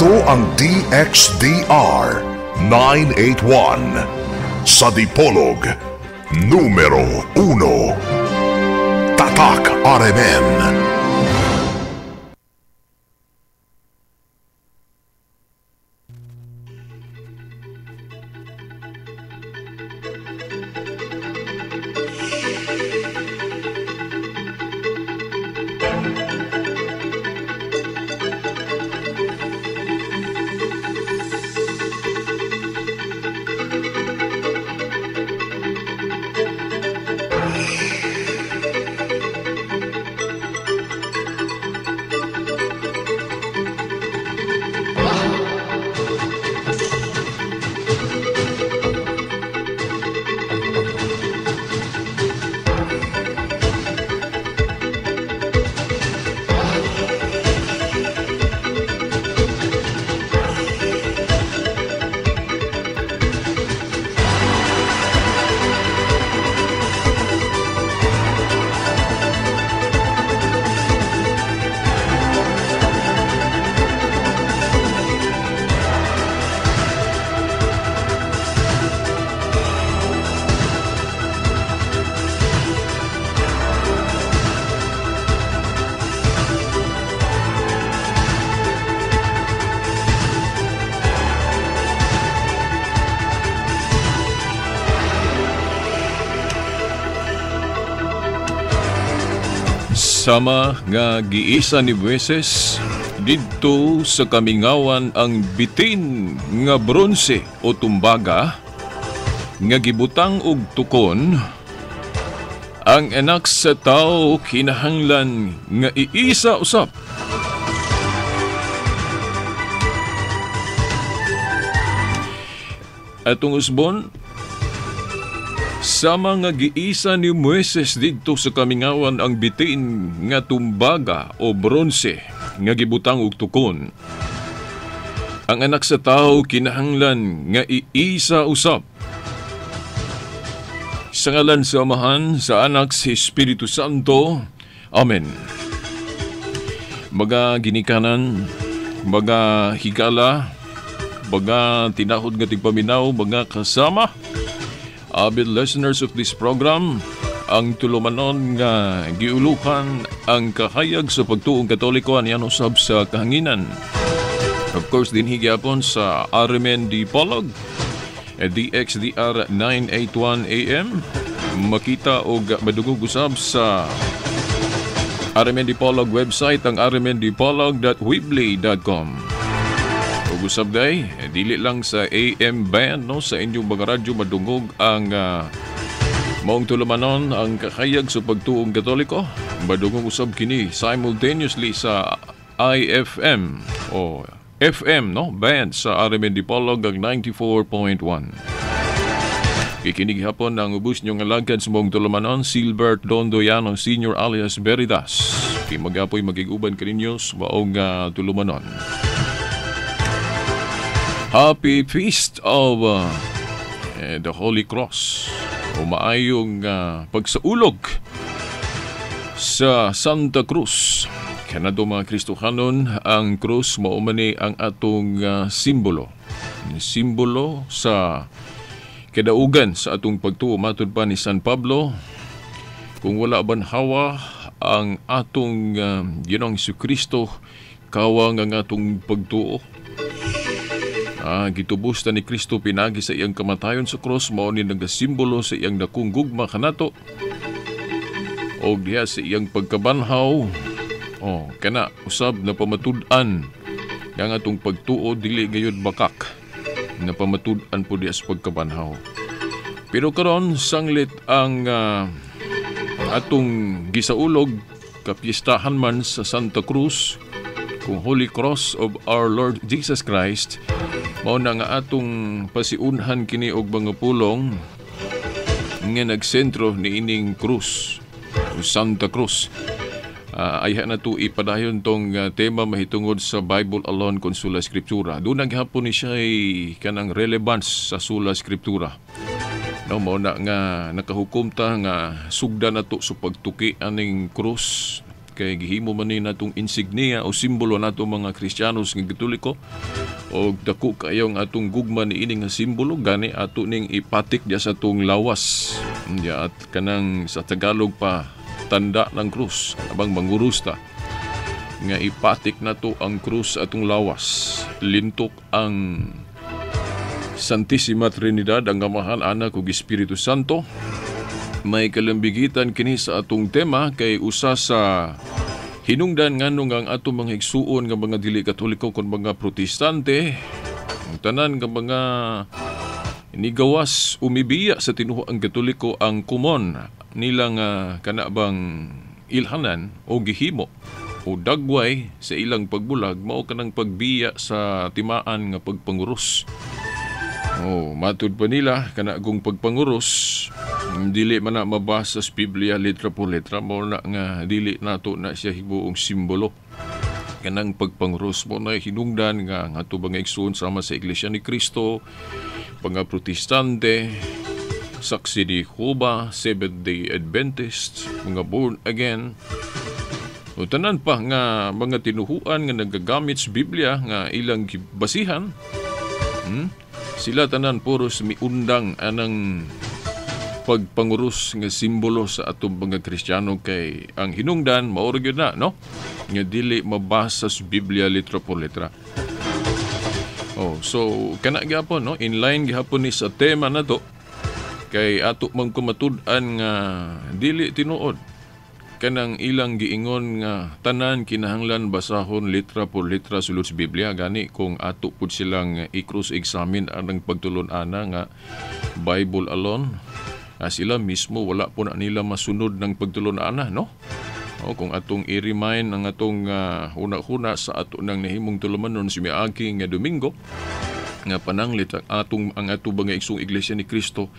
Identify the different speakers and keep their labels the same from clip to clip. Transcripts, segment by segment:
Speaker 1: Ito ang DXDR 981 sa Dipolog, numero 1. Tatak RMN.
Speaker 2: Sama nga giisa ni Moises didto sa kamingawan ang bitin nga bronse o tumbaga nga gibutang og tukon, ang anak sa tao kinahanglan nga iisa usab. Atong usbon, sama nga giisa ni Moises didto sa kamingawan ang bitin nga tumbaga o bronse nga gibutang og tukon, ang anak sa tao kinahanglan nga iisa usab. Sa ngalan sa Amahan, sa Anak, sa Espiritu Santo. Amen. Mga ginikanan, mga higala, mga tinahod nga tigpaminaw, mga kasama, avid listeners of this program, ang tulumanon nga giulukan ang kahayag sa pagtuong Katoliko aniyan usab sa kahanginan. Of course, dinhi gyapon sa RMN Dipolog, DXDR 981 AM, makita og madungog usab sa RMN Dipolog website ang rmndipolog.weebly.com. Ug usab day, dili lang sa AM band, no, sa inyong mga radyo madungog ang maong tulumanon ang kakayag sa pagtuong Katoliko. Madungog usab kini simultaneously sa IFM o FM, no, band sa RMN Dipolog ang 94.1. Kikinig hapon ang ubos niyong alagad sa maong tulumanon, Silbert Dondoyano Sr. alias Veritas. Kay magapoy magiguban kaninyo sa maong tulumanon. Happy Feast of the Holy Cross, o maayong pagsaulog sa Santa Cruz. Kanado mga Kristohanon, ang krus mao man ni ang atong simbolo. Simbolo sa kadaugan sa atong pagtuo matud pa ni San Pablo. Kung wala banhawa ang atong Ginoong Jesucristo, kawang ang atong pagtuo. Gitubos ta ni Kristo pinagi sa iyang kamatayon sa krus, mao ni nagasimbolo sa iyang dakong gugma kanato og diha sa iyang pagkabanhaw. Oh, kana usab na pamatud-an nga atong pagtuo dili gayud bakak, na pamatud-an po diha sa pagkabanhaw. Pero karon sanglit ang atong gisaulog kapiestahan man sa Santa Cruz, kung Holy Cross of our Lord Jesus Christ, mao na nga atong pasiunhan kini og mga pulong nga nagsentro niining krus, Santa Cruz. Ayha na to ipadayon tong tema mahitungod sa Bible alone kon sola scriptura. Doon naghapon ni siya kanang relevance sa sola scriptura. No, mao na nga nakahukom ta nga sugdan nato sa pagtuki aning krus Kay gihimo man ni natong insignia o simbolo nato mga Kristiyanos nga Katoliko, og dako kayo ang atong gugma niini nga simbolo, gani ato ning ipatik diya sa atong lawas. Ya, at kanang sa Tagalog pa, tanda ng krus, abang mangurus ta nga ipatik nato ang krus sa atong lawas. Lintok ang Santissima Trinidad, ang Amahan, Anak ug Espiritu Santo. May kalambigitan kini sa atong tema kay usa sa hinungdan nganong ang atong mga igsuon nga mga dili Katoliko kon mga Protestante, ang tanan nga mga nigawas umibiya sa tinuoang Katoliko, ang kumon nila nga kana bang ilhanan o gihimo o dagway sa ilang pagbulag mao kanang pagbiya sa timaan nga pagpanguros. Oh, matud pa nila kana gong pagpanguros dili man na mabasa sa Biblia letra por letra, mao na nga dili nato na siya hibuong simbolo kanang pagpanguros. Mo na hinungdan nga ang ato mga igsoon sama sa Iglesia ni Cristo, mga Protestante, Saksi ni Jehova, Seventh-day Adventist, mga born again, o tanan pa nga mga tinuhuan nga nagagamit sa Biblia nga ilang basihan, Sila tanan puros miundang anang pagpanguros nga simbolo sa atong mga Kristiyano kay ang hinungdan mao ra gyud na, no, nga dili mabasa sa Biblia letra por letra. Oh, so kana gyapon, no, in line gihapon ni sa tema nato kay ato man kumatud-an nga dili tinuod kanang ilang giingon nga tanan kinahanglan basahon letra por letra sulod sa Biblia. Gani kung ato pud silang i-cross examine anang pagtulon-ana nga Bible alone, sila mismo wala po na nila masunod ng pagtulon-ana, no? O, kung atong i-remind ang atong huna-huna sa ato nang nahimong tulumanon si miagi nga Domingo nga pananglit ang ato mga igsoong Iglesia ni Cristo,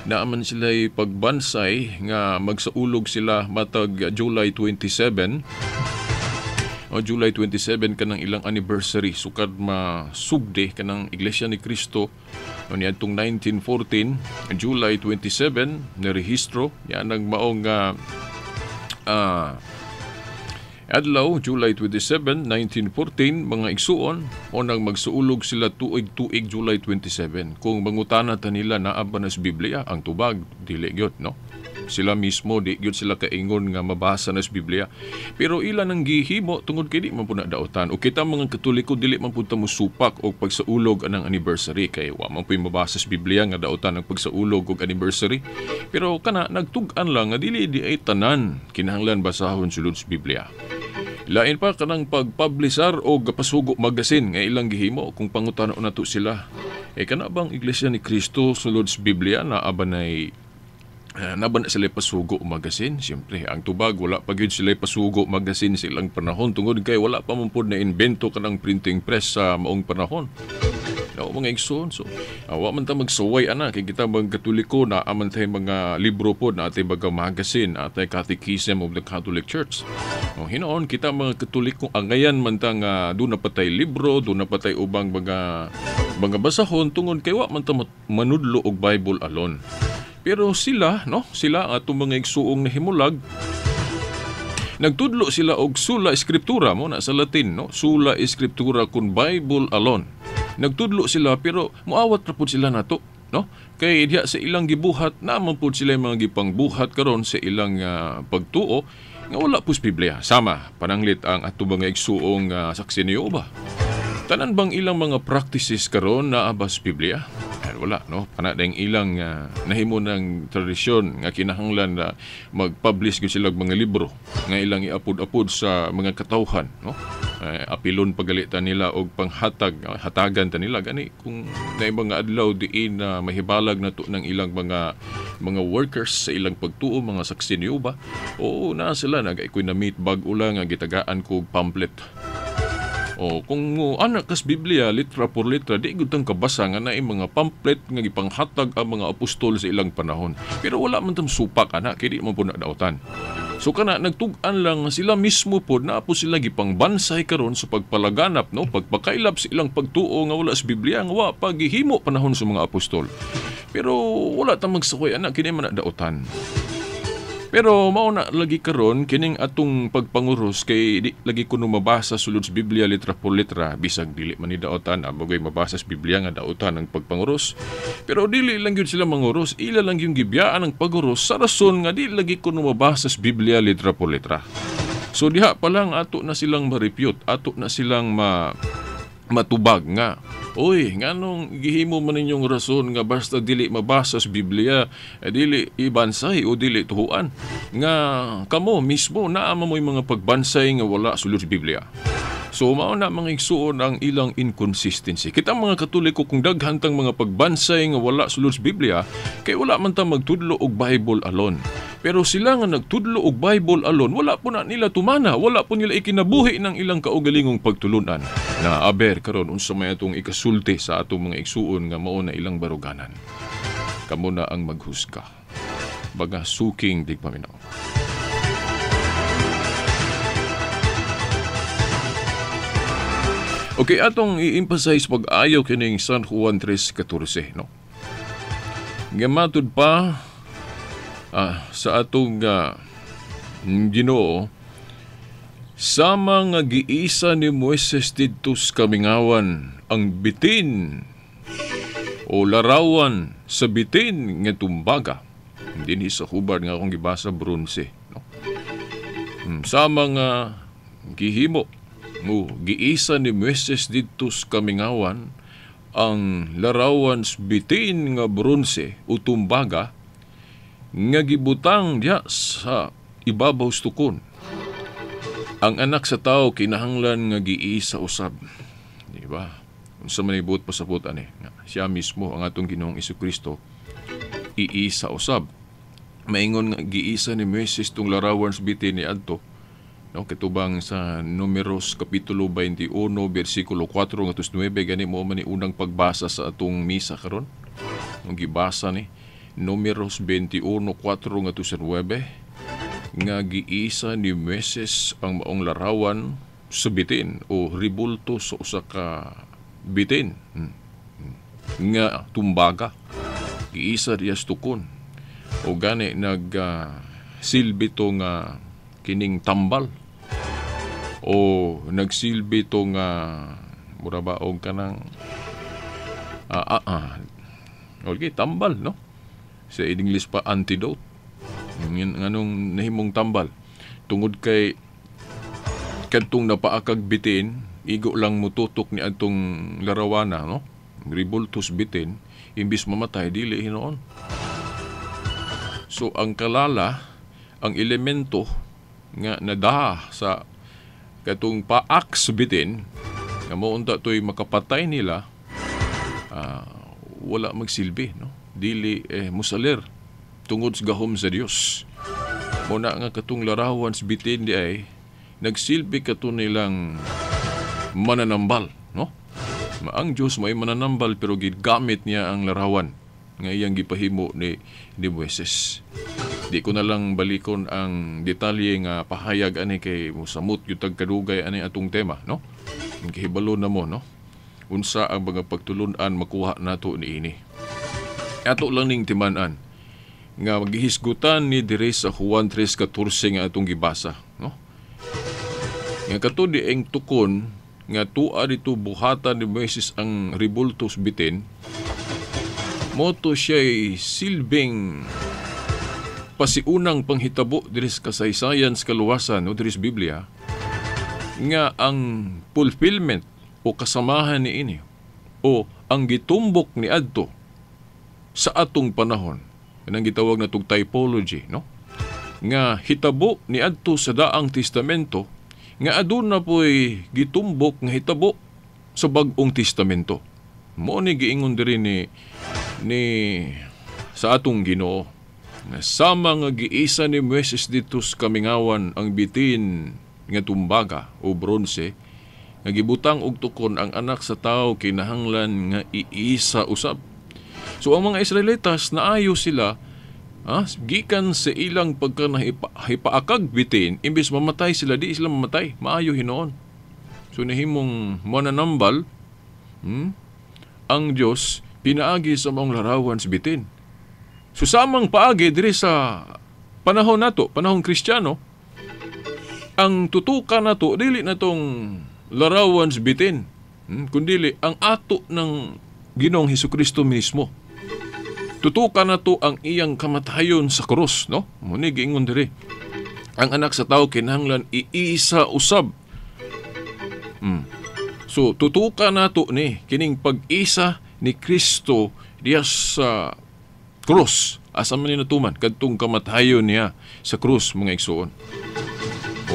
Speaker 2: naaman sila pagbansay nga magsaulog sila matag July 27 o July 27, kanang ilang anniversary sukad masugdi kanang Iglesia ni Cristo o niadtong 1914 July 27 na rehistro yan ang maong adlaw, July 27, 1914, mga igsuon, o nang magsuulog sila tuig-tuig July 27. Kung mangutana ta nila naa ba na sa Biblia, ang tubag, dili gyud, no? Sila mismo, di gyud sila kaingon nga mabasa na sa Biblia. Pero ilan ang gihimo tungod kay di man po na daotan. O kita mga Katoliko, dili man po ta musupak og pagsaulog anang anniversary kay wa man po'y mabasa sa Biblia nga daotan ang pagsaulog og anniversary. Pero kana nagtug-an lang nga dili di ay tanan kinahanglan basahon sulod sa Biblia. Lain pa kanang pagpublisar o pasugo magazine nga ilang gihimo. Kung pangutana nato sila, eh kana bang Iglesia ni Cristo sulod sa Biblia na abanay naban na sila pasugo magazine? Siyempre, ang tubag, wala pa gyud sila pasugo magazine sa ilang panahon tungod kay wala pa man pod na invento kanang printing press sa maong panahon. No, mga igsoon. So, wa man ta magsuway ana kay kita mga Katoliko na aman tay mga libro pod na atay mga magazine, atay Catechism of the Catholic Church. O, hinoon kita mga Katoliko angayan man ta nga duna pa tay libro, duna pa tay ubang mga basahon tungod kay wa man ta manudlo og Bible alone. Pero sila, no, sila atong mga igsuong nahimulag, nagtudlo sila og sola scriptura mo na sa Latin, no? Sola scriptura kun Bible alone. Nagtudlo sila pero muawat ra pud sila nato, no? Kay diha sa ilang gibuhat naman pud sila yung mga gipangbuhat karon sa ilang pagtuo nga wala pud sa Biblia. Sama pananglit ang ato mga igsuong Saksi ni Jehova. Tanan bang ilang mga practices karon naa ba sa Biblia? Ay, wala, no? Kana ding ilang nahimo ng tradisyon nga kinahanglan na mag-publish gyud sila og mga libro nga ilang iapod-apod sa mga katawhan, no? Apilon pagalitan nila og panghatag, hatagan ta nila. Gani kung naay mga adlaw diin na mahibalag nato ng ilang mga workers sa ilang pagtuo, mga Saksi ni Jehova, oo na sila nag-ikoy na meet bag-o lang nga gitagaan ko og pamphlet. O kung mo anak kas Biblia litra por letra, di gud tang kabasa nga naay mga pamphlet nga gipanghatag ang mga apostol sa ilang panahon. Pero wala man tam supak ana kay di man po na daotan. So kana nagtug-an lang sila mismo pod na po sila gipangbansay karon sa pagpalaganap, no, pagpakailap sa ilang pagtuo nga wala sa Biblia, nga wa pagihimo panahon sa mga apostol. Pero wala ta magsukoy ana kini man na daotan. Pero mao na lagi karon kining atong pagpanguros kay di lagi kuno mabasa sulod sa Biblia litra por litra, bisag dili man ni daotan, abogay mabasa sa Biblia nga daotan ang pagpanguros. Pero dili lang gyud sila manguros, ila lang yung gibiyaan ang paguros sa rason nga di lagi kuno mabasa sa Biblia litra por litra. So diha pa lang ato na silang ma-refute, ato na silang matubag nga, uy, nganong gihimo man ninyong rason nga basta dili mabasa sa Biblia, dili ibansay o dili tuhuan, nga kamo mismo naa man mo'y mga pagbansay nga wala sulod sa Biblia. So mao na mga igsuon ang ilang inconsistency. Kita mga Katoliko, kung daghan tang mga pagbansay nga wala sulod sa Biblia, kay wala man ta magtudlo og Bible alone. Pero sila nga nagtudlo og Bible alone, wala po na nila tumana, wala po nila ikinabuhi ng ilang kaugalingong pagtulunan. Na aber karon unsa may atong ikasulti sa atong mga igsuon nga mao na ilang baruganan. Kamo na ang maghusga. Baga suking tigpaminaw. Okay, atong i-emphasize pag-ayo kining San Juan 3:14, no? Nga matud pa sa atong Ginoo, sama nga giisa ni Moises didto sa kamingawan ang bitin o larawan sa bitin nga tumbaga. Dinhi sa hubad nga akong gibasa bronse, no? Sama nga gihimo mo giisa ni Moises didto sa kamingawan ang larawan sa bitin nga bronse o tumbaga nga gibutang diha sa ibabaw sa tukon. Ang anak sa tao kinahanglan nga giisa usab. Di ba? Unsa man ibuot pasabot ani? Siya mismo ang atong Ginoong Hesukristo iisa usab. Maingon nga giisa ni Moises tong larawan sa bitin ni adto. No, ketubang sa Numeros kapitulo 21 bersikulo 4 ngadto 9, gani mo man ni unang pagbasa sa atong misa karon. Ang gibasa ni Numeros 21:4 ngadto 9 nga giisa ni Moises ang maong larawan sa bitin o ribulto sa usa ka bitin nga tumbaga. Giisa diya sa tukon o gani nag silbi to nga kining tambal o nagsilbi to nga mura ba og kanang okay, tambal, no? Sa English pa, antidote. Nganong nahimong tambal? Tungod kay kadtong napaakag bitin, igo lang mututok ni adtong larawana, no? Ribultos bitin, imbis mamatay dili hinuon. So ang kalala, ang elemento nga nadaha sa katong paak sa bitin nga mo unta toy makapatay nila, wala magsilbi, no? Dili musalir tungod sa gahom sa Dios. Muna nga katong larawan sa bitin di ay nagsilbi kato nilang mananambal, no? Ang Dios may mananambal pero gigamit niya ang larawan nga iyang gipahimo ni Moises. Di ko na lang balikon ang detalye nga pahayag ani kay mosamot gyud tag kadugay ani atong tema, no? Gihibalo na mo, no? Unsa ang mga pagtulun-an makuha nato niini. Ato lang ning timan-an nga gihisgutan ni diri sa Juan 3:14 nga atong gibasa, no? Nga kato dieng tukon nga tua dito buhatan ni Moises ang ribultos bitin, moto siya'y silbing pasiunang panghitabo diri sa kasaysayan sa kaluwasan o diri sa Biblia nga ang fulfillment o kasamahan niini o ang gitumbok ni adto sa atong panahon, kanang gitawag na tug typology, no? Nga hitabo ni adto sa Daang Testamento nga aduna po'y gitumbok nga hitabo sa Bag-ong Testamento. Mo ni giingon diri ni sa atong Ginoo. Sama nga giisa ni Moises dito sa kamingawan ang bitin nga tumbaga o bronse nga gibutang og tukon ang anak sa tao kinahanglan nga iisa usab. So ang mga Israelitas naayo sila gikan sa ilang pagka nahipaakag bitin, imbes mamatay sila, di sila mamatay, maayo hinuon. So nahimong mananambal ang Dios pinaagi sa maong larawan sa bitin. So samang paagi diri sa panahon nato, panahon Kristiyano, ang tutukan nato dili na tong larawan sa bitin, kundili ang ato ng Ginoong Hesukristo mismo. Tutukan nato ang iyang kamatayon sa krus, no? Muni giingon diri. Ang anak sa tao kinahanglan iisa usab. So tutukan nato ni kining pag-isa ni Kristo diya sa krus. Asa man ni natuman kadtong kamatayon niya sa krus, mga igsoon.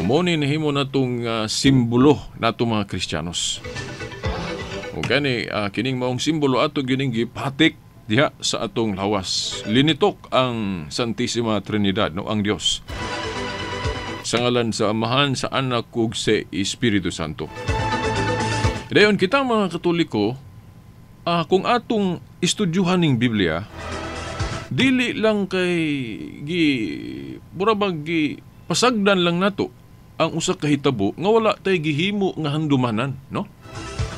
Speaker 2: Muni nahimo natong simbolo nato mga Kristiyanos. O gani kining maong simbolo ato gining gipatik diha sa atong lawas. Linitok ang Santissima Trinidad, no, ang Dios. Sa ngalan sa Amahan, sa Anak ug sa Espiritu Santo. Dayon kita mga Katoliko, kung atong estudyuhan ning Biblia, dili lang kay gi murabag gi pasagdan lang nato ang usa ka hitabo nga wala tay gihimo nga handumanan, no?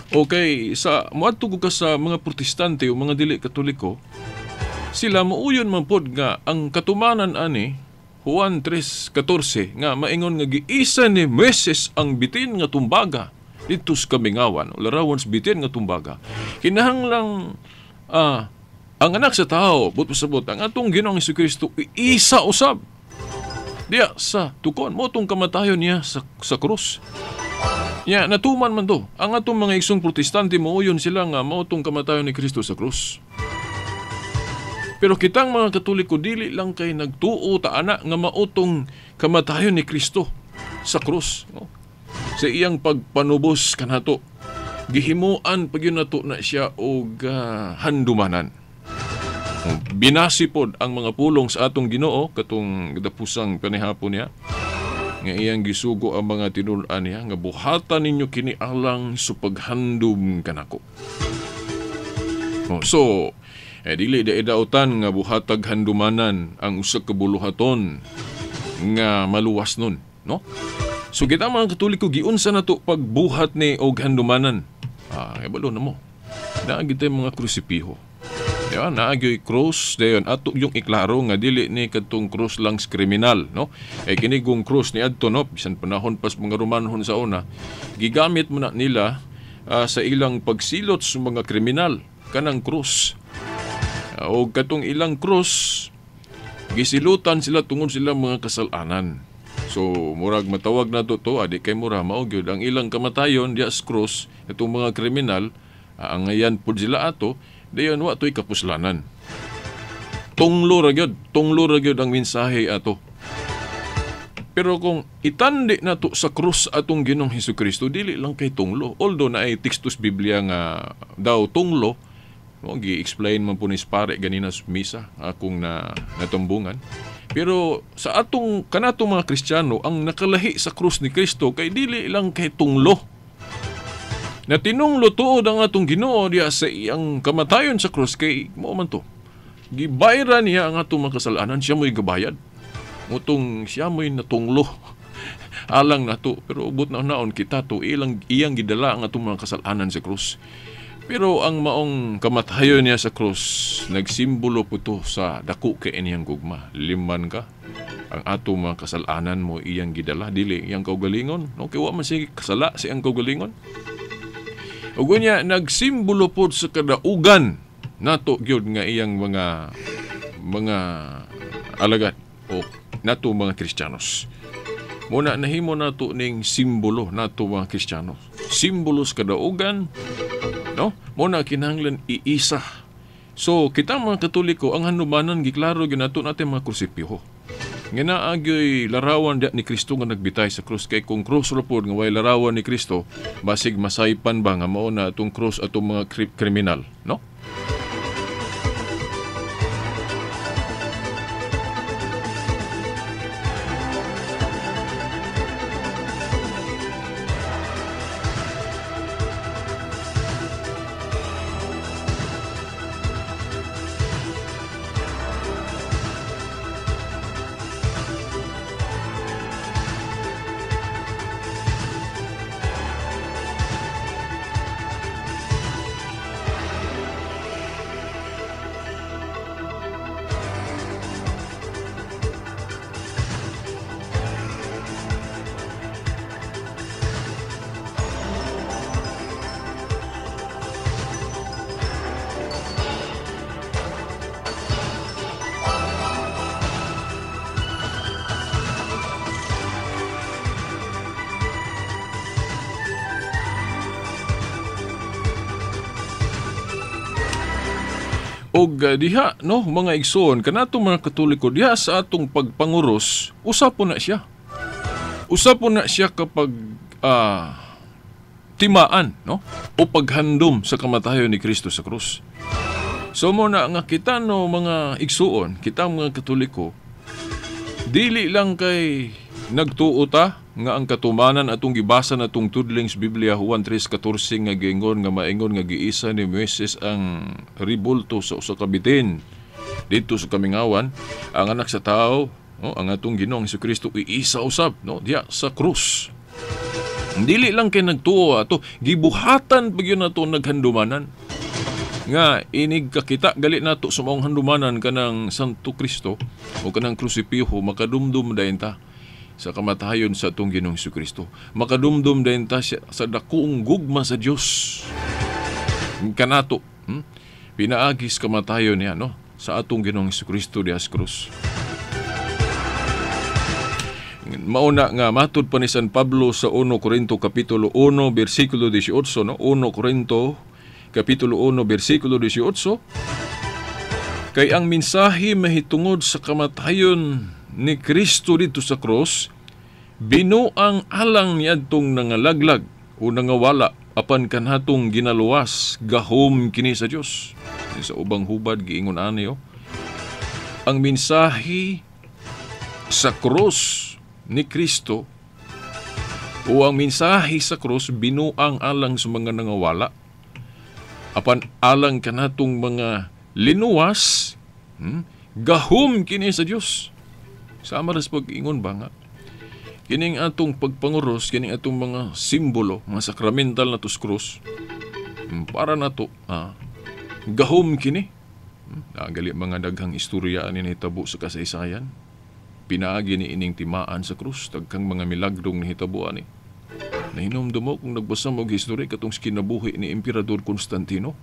Speaker 2: Okay, sa moadto ka sa mga Protestante o mga dili Katoliko, sila muuyon man pod nga ang katumanan ani Juan 3:14 nga maingon nga giisa ni Moises ang bitin nga tumbaga didto sa kamingawan, o larawan sa bitin nga tumbaga. Kinahanglang ang anak sa tao, but pasabot, ang atong Ginoong Hesukristo iisa usab diya sa tukon mo tong kamatayon niya sa krus. Ya, natuman man to. Ang atong mga igsong Protestante mauyon sila nga mao tong kamatayon ni Kristo sa krus. Pero kitang mga Katoliko dili lang kay nagtuo ta ana nga mautong kamatayon ni Kristo sa krus, no? Sa iyang pagpanubos kanato, gihimuan pag yun nato na siya og handumanan. Binasi pod ang mga pulong sa atong Ginoo katong gidapusang panihapon niya nga iyang gisugo ang mga tinul-an niya nga buhatan ninyo kini alang sa paghandom kanako. So, dili daedautan nga buhatag handumanan ang usa ka buluhaton nga maluwas nun, no? So kita mga Katoliko giunsa nato pagbuhat ni og handumanan. Ibalo na mo. Naa gid mga krusipiho. Ya, naagyoy cross dayon ato yung iklaro nga dili ni kadtong cross lang sa kriminal, no? Kini kung cross ni adto, no, bisan panahon pas mga Romanhon sa una, gigamit mo na nila sa ilang pagsilot sa mga kriminal kanang cross. O katong ilang cross gisilutan sila tungod sila mga kasalanan. So murag matawag na to adi kay mura mao gyud ang ilang kamatayon diya sa cross itong mga kriminal, angayan pud sila ato. Dayon wa to'y kapuslanan. Tunglo ra gyud ang mensahe ato. Pero kung itandi na to sa krus atong Ginoong Hesukristo, dili lang kay tunglo. Although naay tekstos Biblia nga daw tunglo, no, gi-explain man po ni Spare ganina sa misa akong na natumbungan. Pero sa atong kanatong mga Kristiyano, ang nakalahi sa krus ni Kristo kay dili lang kay tunglo. Na tinunglo tuod ang atong Ginoo diya sa iyang kamatayon sa krus kay mao man to. Gibayran niya ang atong mga kasalanan, siya mo'y gabayad. Mutong siya mo'y natunglo alang nato, pero ubot na naon kita to ilang iyang gidala ang atong mga kasalanan sa krus. Pero ang maong kamatayon niya sa krus nagsimbolo po to sa dako kay niyang gugma. Liman ka ang atong mga kasalanan mo iyang gidala, dili iyang kaugalingon, no? Kay wa man siya kasala sa iyang kaugalingon. Ug unya nagsimbolo pod sa kadaugan nato gyud nga iyang mga alagad o nato mga Kristiyanos. Muna nahimo nato ning simbolo nato mga Kristiyanos. Simbolo sa kadaugan, no? Muna kinahanglan iisa. So kita mga Katoliko ang hanumanan giklaro gyud nato natin mga krusipiho. Nga naagyoy larawan diya ni Kristo nga nagbitay sa krus. Kay kung krus ra pod nga way larawan ni Kristo, basig masaypan ba nga mao na atong krus atong mga kriminal, no? Og diha, no, mga igsoon, kanato mga Katoliko diha sa atong pagpanguros, usa po na siya. Usa po na siya kapag timaan, no? O paghandom sa kamatayon ni Kristo sa krus. So mo na nga kita, no, mga igsuon, kita mga Katoliko, dili lang kay nagtuo ta nga ang katumanan atong gibasa natong tudling sa Biblia, Juan 3:14, nga giingon nga maingon nga giisa ni Moises ang ribulto sa usa ka bitin didto sa kamingawan, ang Anak sa Tao, no, ang atong Ginoong Kristo, iisa usab, no, diya sa krus. Dili lang kay nagtuo ato, gibuhatan pa gyud nato, naghandumanan nga inig kakita gali nato sa maong handumanan kanang Santo Kristo o kanang krusipiho, makadumdum dayon ta sa kamatayon sa atong Ginoong Kristo. Makadumdum dayon ta sa dakong gugma sa Dios kanato, Pinaagi sa kamatayon niya, no, sa atong Ginoong Kristo diha sa krus. Mauna nga matud pa ni San Pablo sa 1 Corinto kapitulo 1 bersikulo 18, no, 1 Corinto kapitulo 1 bersikulo 18, kay ang mensahe mahitungod sa kamatayon ni Kristo didto sa krus binuang alang niadtong nangalaglag o nangawala, apan kanatong ginaluwas, gahom kini sa Dios. Sa ubang hubad giingon ani, oh, ang mensahe sa krus ni Kristo o ang mensahe sa krus binuang alang sa mga nangawala, apan alang kanatong mga linuwas, gahom kini sa Dios. Sama ras pag-ingon ba nga kining atong pagpanguros, kining atong mga simbolo, mga sakramental na tos krus, para nato, gahom kini. Gali mga daghang istorya ani nahitabo sa kasaysayan. Pinaagi ni ining timaan sa krus, daghang mga milagrong nahitabo ani. Nahinomdum mo kung nagbasa mo og history katong kinabuhi ni Emperador Constantino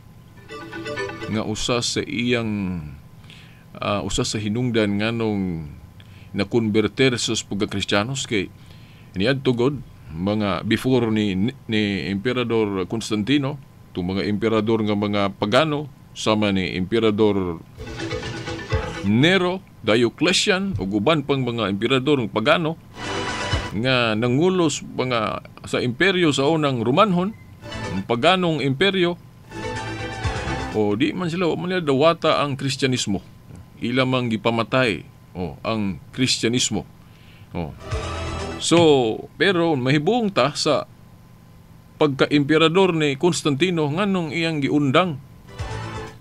Speaker 2: nga usa sa iyang usa sa hinungdan nganong nakonberter sa pagka-Kristiyanos, kay niadto god mga before ni Emperador Constantino, itong mga emperador nga mga pagano sama ni Emperador Nero, Diocletian ug uban pang mga emperador ng pagano nga nangulos mga sa imperyo sa unang Romanhon, ang paganong imperyo, o di man sila, man nila dawata ang Kristyanismo. Ila mang gipamatay, oh, ang Kristyanismo. Oh. So, pero mahibong ta sa pagka-emperador ni Constantino nganong iyang giundang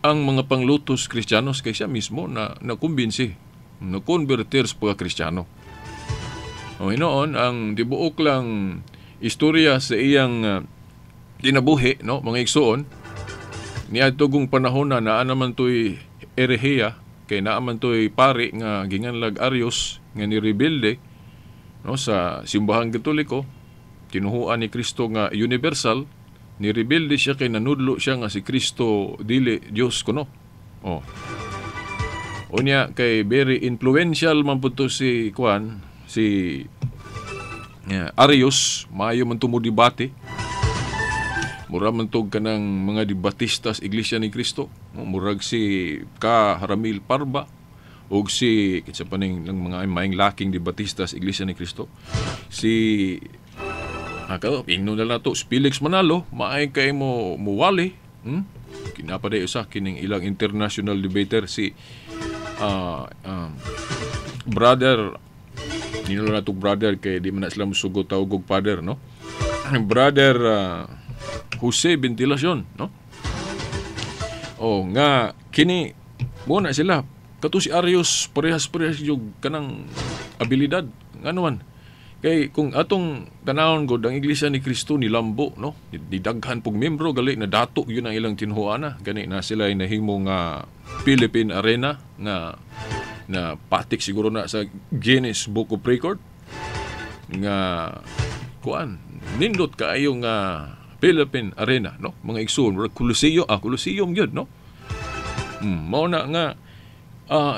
Speaker 2: ang mga panglutos Kristiyanos, kay siya mismo na nakumbinsi, na-converter sa pagka-Kristiyano. O hinoon, ang tibuok lang istorya sa iyang kinabuhi, no, mga igsoon, niadto kong panahon na naa naman to'y erehiya, kay naa man to'y pari nga ginganlag Arius nga nirebelde, no, sa Simbahang Katoliko, tinuhuan ni Kristo nga universal, nirebelde siya kay nanudlo siya nga si Kristo dili Dios kuno. Oh. Unya kay very influential man pud to si kuan, si Arius, maayo man to mo debate. Mura man to kanang mga debatistas Iglesia ni Cristo, no? Murag si Ka Haramil Parba og si kinsa pa ning ng mga maing laking debatistas Iglesia ni Cristo. Si ingno na lang to, si Felix Manalo, maay kay mo muwali, Kinapa day usa kining ilang international debater si brother, nino na to brother kay di man na sila musugot tawag og father, no? Brother Jose Ventilacion, no? Oh, nga kini mo na sila kato si Arius, parehas-parehas yung kanang abilidad ngano man. Kay kung atong tanawon god ang Iglesia ni Kristo nilambo, no, nidaghan pug membro, gali na dato yun ang ilang tinuhuana, gani na sila ay nahimo nga Philippine Arena nga na patik siguro na sa Guinness Book of Record nga kuan, nindot kaayo nga Philippine Arena, no, mga igsoon, murag Coliseum, Coliseum gyud, no. Mao na nga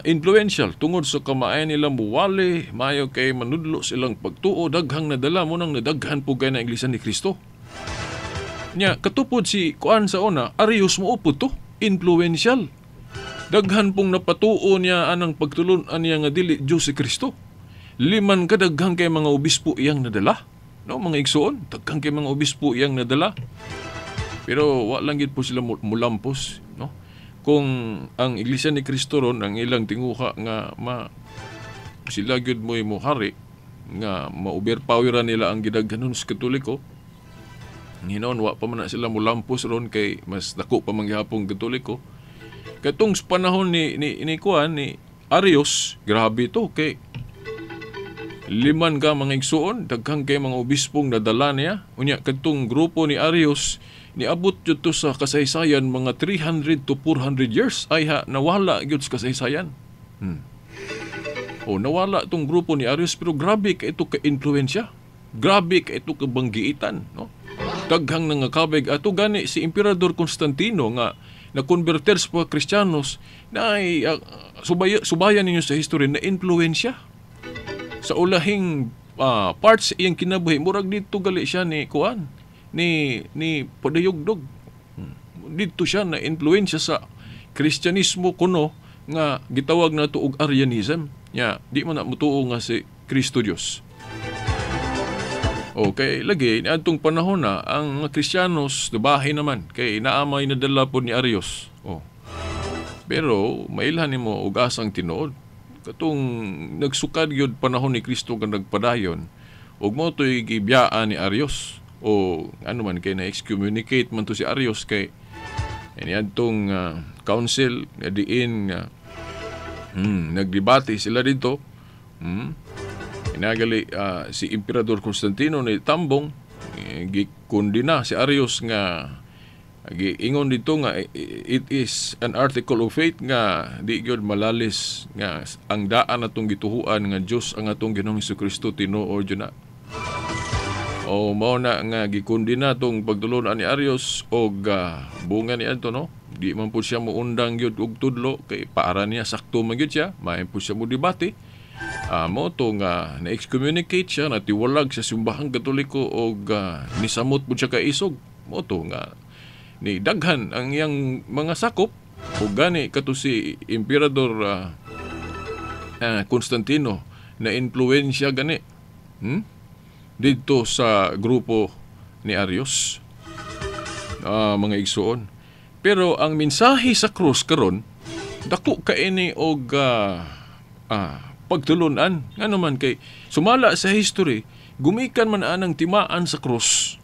Speaker 2: influential tungod sa kamaay nila muwali, maayo kay manudlo silang pagtuo, daghang nadala mo nang nadaghan po kay na Iglesia ni Kristo. Nya katupod si kuan sa una, Arius mo upod to, influential. Daghan pong napatuo niya anang pagtulun-an niya nga dili Diyos si Kristo. Liman ka daghan kay mga obispo iyang nadala. No, mga igsoon, daghan kay mga obispo iyang nadala. Pero wa lang gid po sila mulampos, no? Kung ang Iglesia ni Kristo ron ang ilang tinguha nga ma sila gyud mo'y mohari nga ma-overpoweran nila ang gidaghanon sa Katoliko. Hinoon wa pa man na sila mulampos ron kay mas dako pa man gihapong Katoliko. Katong sa panahon ni kuan ni Arius, grabe to kay liman ka mga igsuon, daghang kay mga obispong nadala niya. Unya kadtong grupo ni Arius niabot jud to sa kasaysayan mga 300 to 400 years ay ha nawala gyud sa kasaysayan. O nawala tong grupo ni Arius, pero grabe ka ito ka influensya. Grabe ka ito ka banggiitan, no? Daghang nangakabig ato gani si Emperador Constantino nga na-converter sa mga Kristiyanos na ay subayan ninyo sa history na influensya sa ulahing parts iyang kinabuhi, murag didto gali siya ni kuan ni Padayugdog. Didto siya na influensya sa Kristyanismo kuno nga gitawag nato og Arianism. Nya di man na mutuo nga si Kristo Dios. Okay, lagi niadtong panahon na ang mga Kristiyanos dubahin naman kay naamay nadala po ni Arius. Oh. Pero mailhan nimo og asang tinuod. Katong nagsukad gyud panahon ni Kristo nga nagpadayon ug mo to'y gibiyaan ni Arius. O ano man kay na excommunicate man to si Arius kay niadtong council nga diin nga nagdebate sila dito. Inagali si Emperador Constantino ni Tambong gikundina si Arius nga giingon dito nga it is an article of faith nga di gyud malalis nga ang daan atong gituhuan nga Dios ang atong Ginoong Hesukristo tinuod jud na. O mao na nga gikundina tong pagtulon-an ni Arius og bunga ni adto, no. Di man pud siya moundang gyud og tudlo kay para niya sakto man gyud siya, maayo pud siya mo debate. Mo to nga na-excommunicate siya, natiwalag sa Simbahang Katoliko og nisamot pud siya kaisog. Mo to nga ni daghan ang iyang mga sakop ug gani kato si Emperador Constantino na influensya gani didto sa grupo ni Arius, mga igsuon. Pero ang mensahe sa krus karon dako kaini og pagtulunan. Ngano man kay sumala sa history gumikan man anang timaan sa krus.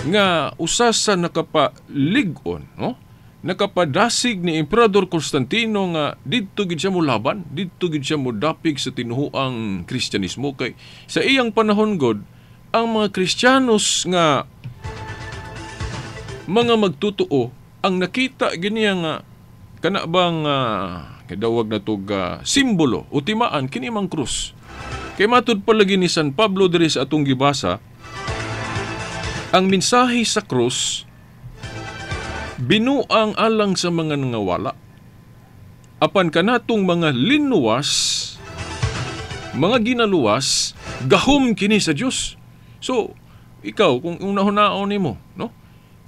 Speaker 2: Nga usa sa nakapalig-on, no? Nakapadasig ni Emperador Constantino nga didto gid siya molaban, didto gid siya modapig sa tinuhuang Kristyanismo kay sa iyang panahon god ang mga Kristiyanos nga mga magtutuo ang nakita gini nga kana bang kadawag na tog simbolo o timaan kini mang krus. Kay matud palagi ni San Pablo diri sa atong gibasa, ang mensahe sa krus binuang alang sa mga nangawala. Apan kanatong mga linuwas, mga ginaluwas, gahom kini sa Dios. So, ikaw kung unahon-naon nimo, no?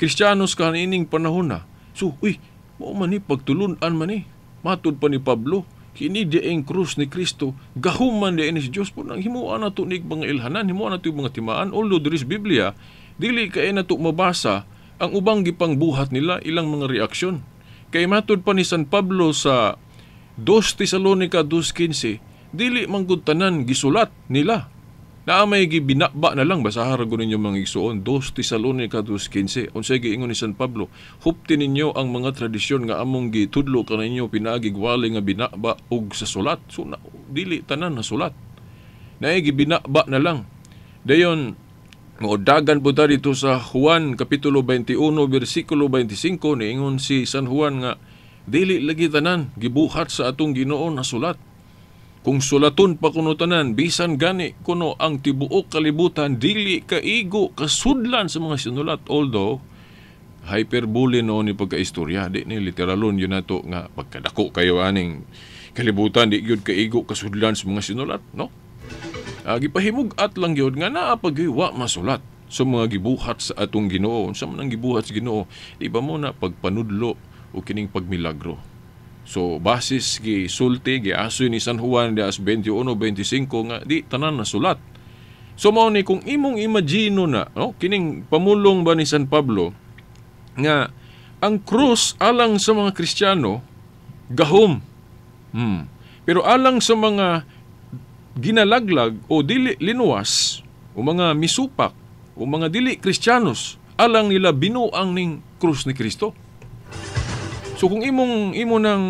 Speaker 2: Kristiyanos ka niining panahon na. So, uy, mao man ni pagtulun-an man ni. Matud pa ni Pablo, kini dieng krus ni Kristo, gahom man diin ni Dios po nang himuan nato ni mga ilhanan, himuan nato mga timaan. Although diri sa Biblia, dili kay nato mabasa ang ubang gipangbuhat nila ilang mga reaksyon. Kay matud pa ni San Pablo sa 2 Tesalonica 2:15, dili manggod tanan gisulat nila. Naa may gibinaba na lang, basahan ra gud ninyo mga igsuon, 2 Tesalonica 2:15. Unsay giingon ni San Pablo? Hupti ninyo ang mga tradisyon nga among gitudlo kaninyo pinaagi wali nga binaba og sa sulat. So na, dili tanan na sulat. Naay gibinaba na lang. Dayon moodagan po ta dito sa Juan Kapitulo 21, versikulo 25, niingon si San Juan nga dili lagi tanan gibuhat sa atong Ginoo na sulat. Kung sulaton pa kuno tanan, bisan gani kuno ang tibuok kalibutan dili kaigo kasudlan sa mga sinulat. Although hyperbole no ni pagkaistorya, di ni literalon yun nato nga pagkadako kayo aning kalibutan di gyud kaigo kasudlan sa mga sinulat, no? Gipahimug-at lang gyud nga naa pag wa masulat sa mga gibuhat sa atong Ginoo. Unsa man ang gibuhat sa Ginoo? Di ba mo na pagpanudlo o kining pagmilagro. So basis gi sulti gi asoy ni San Juan de as 21:25 nga di tanan nasulat. So mao ni kung imong imagino na, no, kining pamulong ba ni San Pablo nga ang krus alang sa mga Kristiyano gahom. Pero alang sa mga ginalaglag o dili linuwas o mga misupak o mga dili Kristiyanos, alang nila binuang ning krus ni Kristo. So kung imong imo nang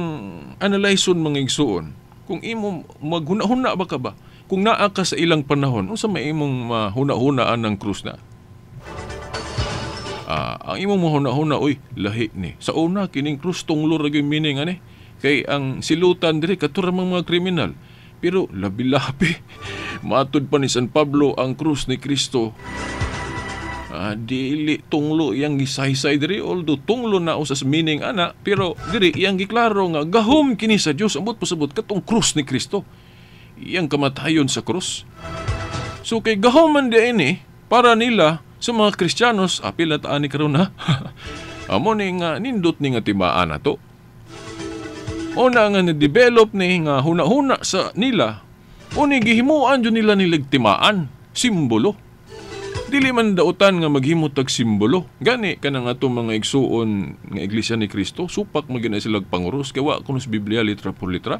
Speaker 2: analyson, mga igsuon, kung imo maghuna-huna ba ka ba, kung naa ka sa ilang panahon, unsa may imong mahuna-hunaan ng krus na? Ang imong mahuna-huna, uy, lahi ni. Sa una, kining krus tunglo ra gyud meaning ani. Kay ang silutan diri kato ra mga kriminal. Pero labi-labi, matud pa ni San Pablo ang krus ni Kristo. Dili tunglo iyang gisaysay diri, although tunglo na usas meaning ana, pero diri iyang giklaro nga gahom kini sa Dios, ambot pasabot katong krus ni Kristo, iyang kamatayon sa krus. So kay gahom man di ini para nila sa mga Kristiyanos, apil na taan ni karon ha. Amo ni nga nindot ni nga timaan nato. O na nga na-develop ni nga huna-huna sa nila, o ni gihimuan jud nila nilag timaan, simbolo. Dili man dautan nga maghimo tag simbolo. Gani kanang atong mga igsuon nga Iglesia ni Kristo, supak man gyud na sila panguros kay wa kuno sa Biblia litra por litra.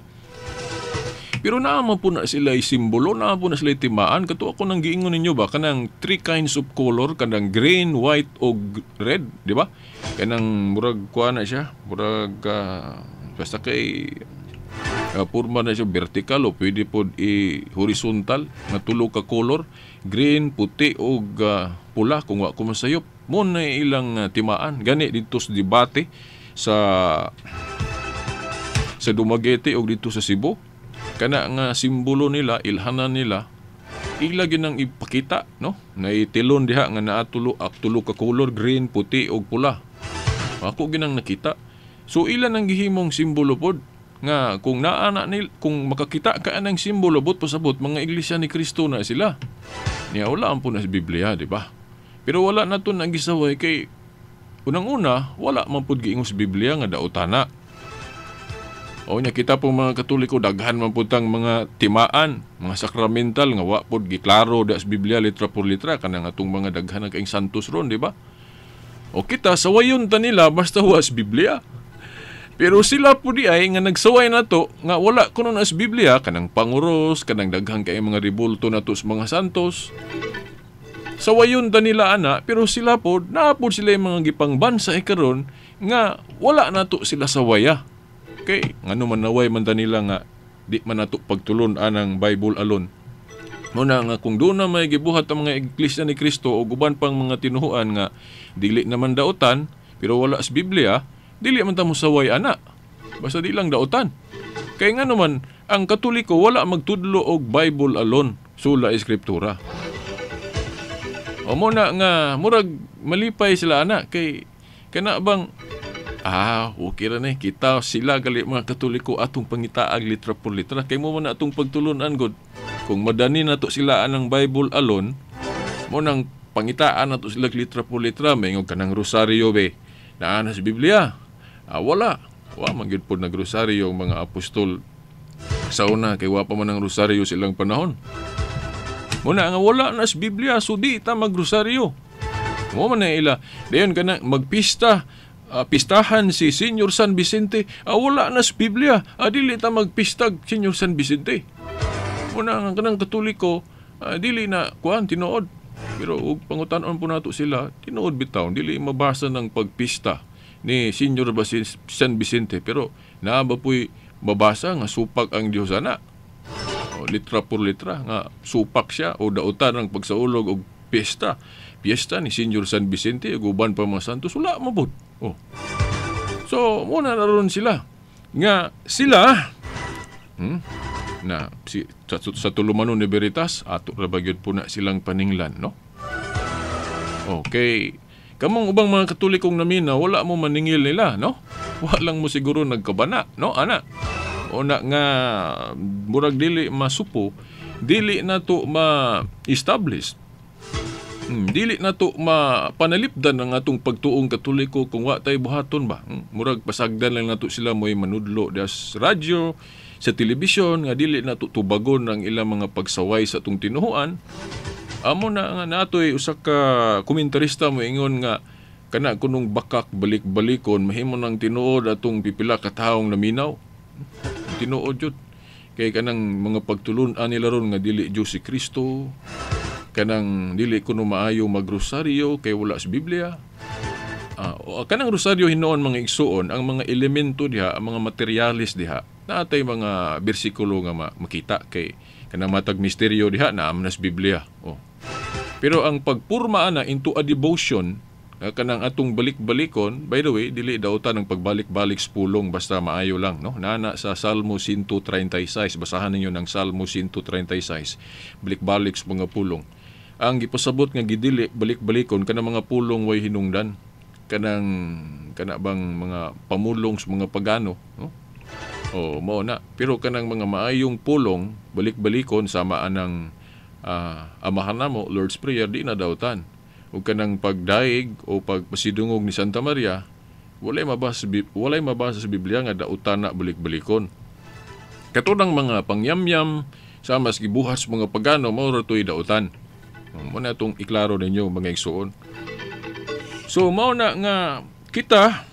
Speaker 2: Pero naa man po na sila simbolo, naa po na sila timaan. Kato ako nang giingon ninyo ba, kanang three kinds of color, kanang green, white, o red, di ba? Kanang murag kuha na siya, murag basta kay purma na siya vertical o pwede po i-horizontal nga tulo ka color, green, puti o pula kung wa ko masayop. Mo na ilang timaan. Gani dito sa debate sa Dumaguete o dito sa Cebu. Kana nga simbolo nila, ilhanan nila, ila gyud nang ipakita, no? Naitilon diha nga naa tulo ak tulo ka color, green, puti ug pula. Ako ginang nakita. So ila nang gihimong simbolo pod nga kung naa na nil, kung makakita ka anang simbolo, bot pasabot mga Iglesia ni Kristo na sila. Niya wala ang po na sa Biblia, di ba? Pero wala na to nang gisaway kay unang-una wala man pud giingon sa Biblia nga daotana. O nya kita po mga Katoliko, daghan man pud tang mga timaan, mga sakramental nga wa pud giklaro da sa Biblia litra por litra, kanang atong mga daghan ang kaing santos ron, di ba? O kita sawayon ta nila basta wa sa Biblia. Pero sila po di ay nga nagsaway na to nga wala kuno na sa Biblia, kanang panguros, kanang daghang kay mga ribulto na to sa mga santos. Sawayon ta nila ana, pero sila po naa po sila yung mga gipangbansa e karon nga wala na to sila sawaya. Kay ngano man naway man ta nila nga di man nato pagtulon anang Bible alone. Muna nga kung doon na may gibuhat ang mga Iglesia ni Kristo o guban pang mga tinuhuan nga dili naman dautan pero wala sa Biblia, dili man ta mosaway ana. Basta di lang dautan. Kay ngano man ang Katoliko wala magtudlo og Bible alone, sula eskriptura. O mo na nga murag malipay sila ana kay kana bang okay ra ni kita sila gali mga Katoliko atong pangitaag litra por litra kay mo man atong pagtulunan god. Kung madani nato sila anang Bible alone, mo nang pangitaan nato sila litra por litra, maingon kanang rosaryo be. Naa na sa Biblia. Wala. Wa man gyud pod nagrosaryo ang mga apostol sa una kay wa pa man ang rosaryo silang panahon. Muna nga wala na sa Biblia, so di ta magrosaryo. Mo man na ila. Dayon kana magpista, pistahan si Senyor San Vicente, wala na sa Biblia, dili ta magpistag Senyor San Vicente. Muna nga kanang Katoliko, dili na kuan tinuod. Pero ug pangutan-on po nato sila, tinuod bitaw dili mabasa ng pagpista ni Senyor San Vicente, pero naa ba puy mabasa nga supak ang Dios ana? O, litra por litra nga supak siya o dautan ang pagsaulog og piyesta. Piyesta ni Senyor San Vicente ug uban pa mga santos, wala mabud. Oh. So muna na ron sila nga sila na si sa tulumanon ni Veritas ato ra ba gyud po na silang paninglan, no? Okay. Kamong ubang mga Katolikong namina, wala mo maningil nila, no? Wala lang mo siguro nagkabana, no, ana? O na nga murag dili masupo, dili na to ma-establish. Dili na to mapanalipdan ang atong pagtuong Katoliko kung wa tay buhaton ba. Murag pasagdan lang nato sila mo'y manudlo das radyo, sa telebisyon, nga dili na to tubagon ang ilang mga pagsaway sa atong tinuhuan. Amo na nga natoy usa ka komentarista mo ingon nga kana kunong bakak balik-balikon mahimo nang tinuod atong pipila ka taong naminaw. Tinuod jud. Kay kanang mga pagtulun-an nila ron nga dili Dios si Kristo, kanang dili kuno maayo magrosaryo kay wala sa Biblia. Kanang rosaryo hinuon, mga igsuon, ang mga elemento diha, ang mga materialis diha, naatay mga bersikulo nga makita kay kanang matag misteryo diha naa man sa Biblia. Oh. Pero ang pagpurma ana into a devotion, kanang atong balik-balikon, by the way, dili dautan ang pagbalik-balik sa pulong basta maayo lang, no? Nana sa Salmo 136, basahan ninyo ng Salmo 136, balik-balik sa mga pulong. Ang gipasabot nga gidili balik-balikon kanang mga pulong way hinungdan, kanang kana bang mga pamulong sa mga pagano, no? Oh, mao na. Pero kanang mga maayong pulong balik-balikon sama anang Amahan namo, Lord's Prayer, di na dautan. O kanang pagdaig o pagpasidungog ni Santa Maria, walay mabasa sa Biblia nga dautan na balik-balikon. Katunang mga pangyamyam sa mas gibuhat sa mga pagano, mao ra to'y dautan. Mao na itong iklaro ninyo, mga igsuon. So mao na nga kita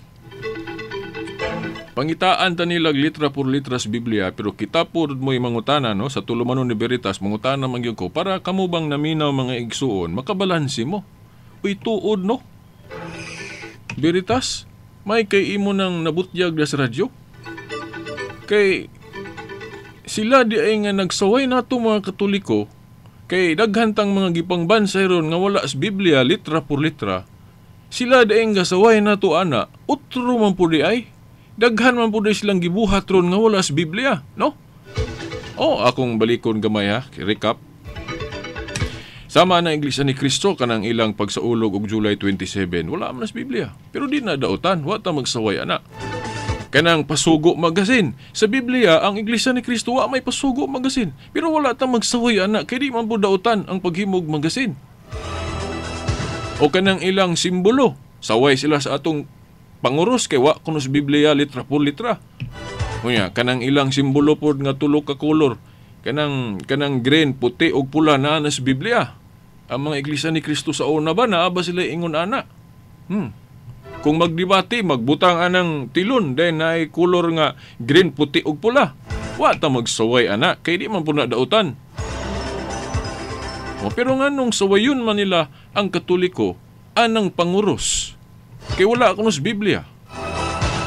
Speaker 2: pangitaan ta nila litra por litra sa Biblia, pero kita po mo'y mangutana, no, sa tulumanon ni Veritas, mangutana man gyud ko para kamo bang naminaw, mga igsuon, makabalanse mo. Uy, tuod, no? Veritas, may kay imo nang nabutyag sa radyo. Kay sila di ay nga nagsaway nato mga Katoliko, kay daghan tang mga gipangbansay ron nga wala sa Biblia litra por litra. Sila di ay nga saway nato ana, utro man po di ay. Daghan man po di silang gibuhat ron nga wala sa Biblia, no? Oh, akong balikon gamay ha, recap. Sama na Iglesia ni Cristo kanang ilang pagsaulog og July 27, wala man sa Biblia. Pero di na dautan, wa ta magsaway ana. Kanang Pasugo Magazine. Sa Biblia, ang Iglesia ni Cristo wa may Pasugo Magazine. Pero wala ta magsaway ana, kay di man po dautan ang paghimog magazine. O kanang ilang simbolo, saway sila sa atong panguros kay wa kuno sa Biblia litra por litra. Unya, kanang ilang simbolo pod nga tulo ka kolor, kanang green, puti ug pula naa na sa Biblia. Ang mga Iglesia ni Cristo sa una ba naa ba sila ingon ana? Kung magdebate, magbutang anang tilon then naay kolor nga green, puti ug pula. Wa ta magsaway ana kay di man pud na dautan. O, pero nganong sawayon man nila ang Katoliko anang panguros? Kay wala kuno sa Biblia.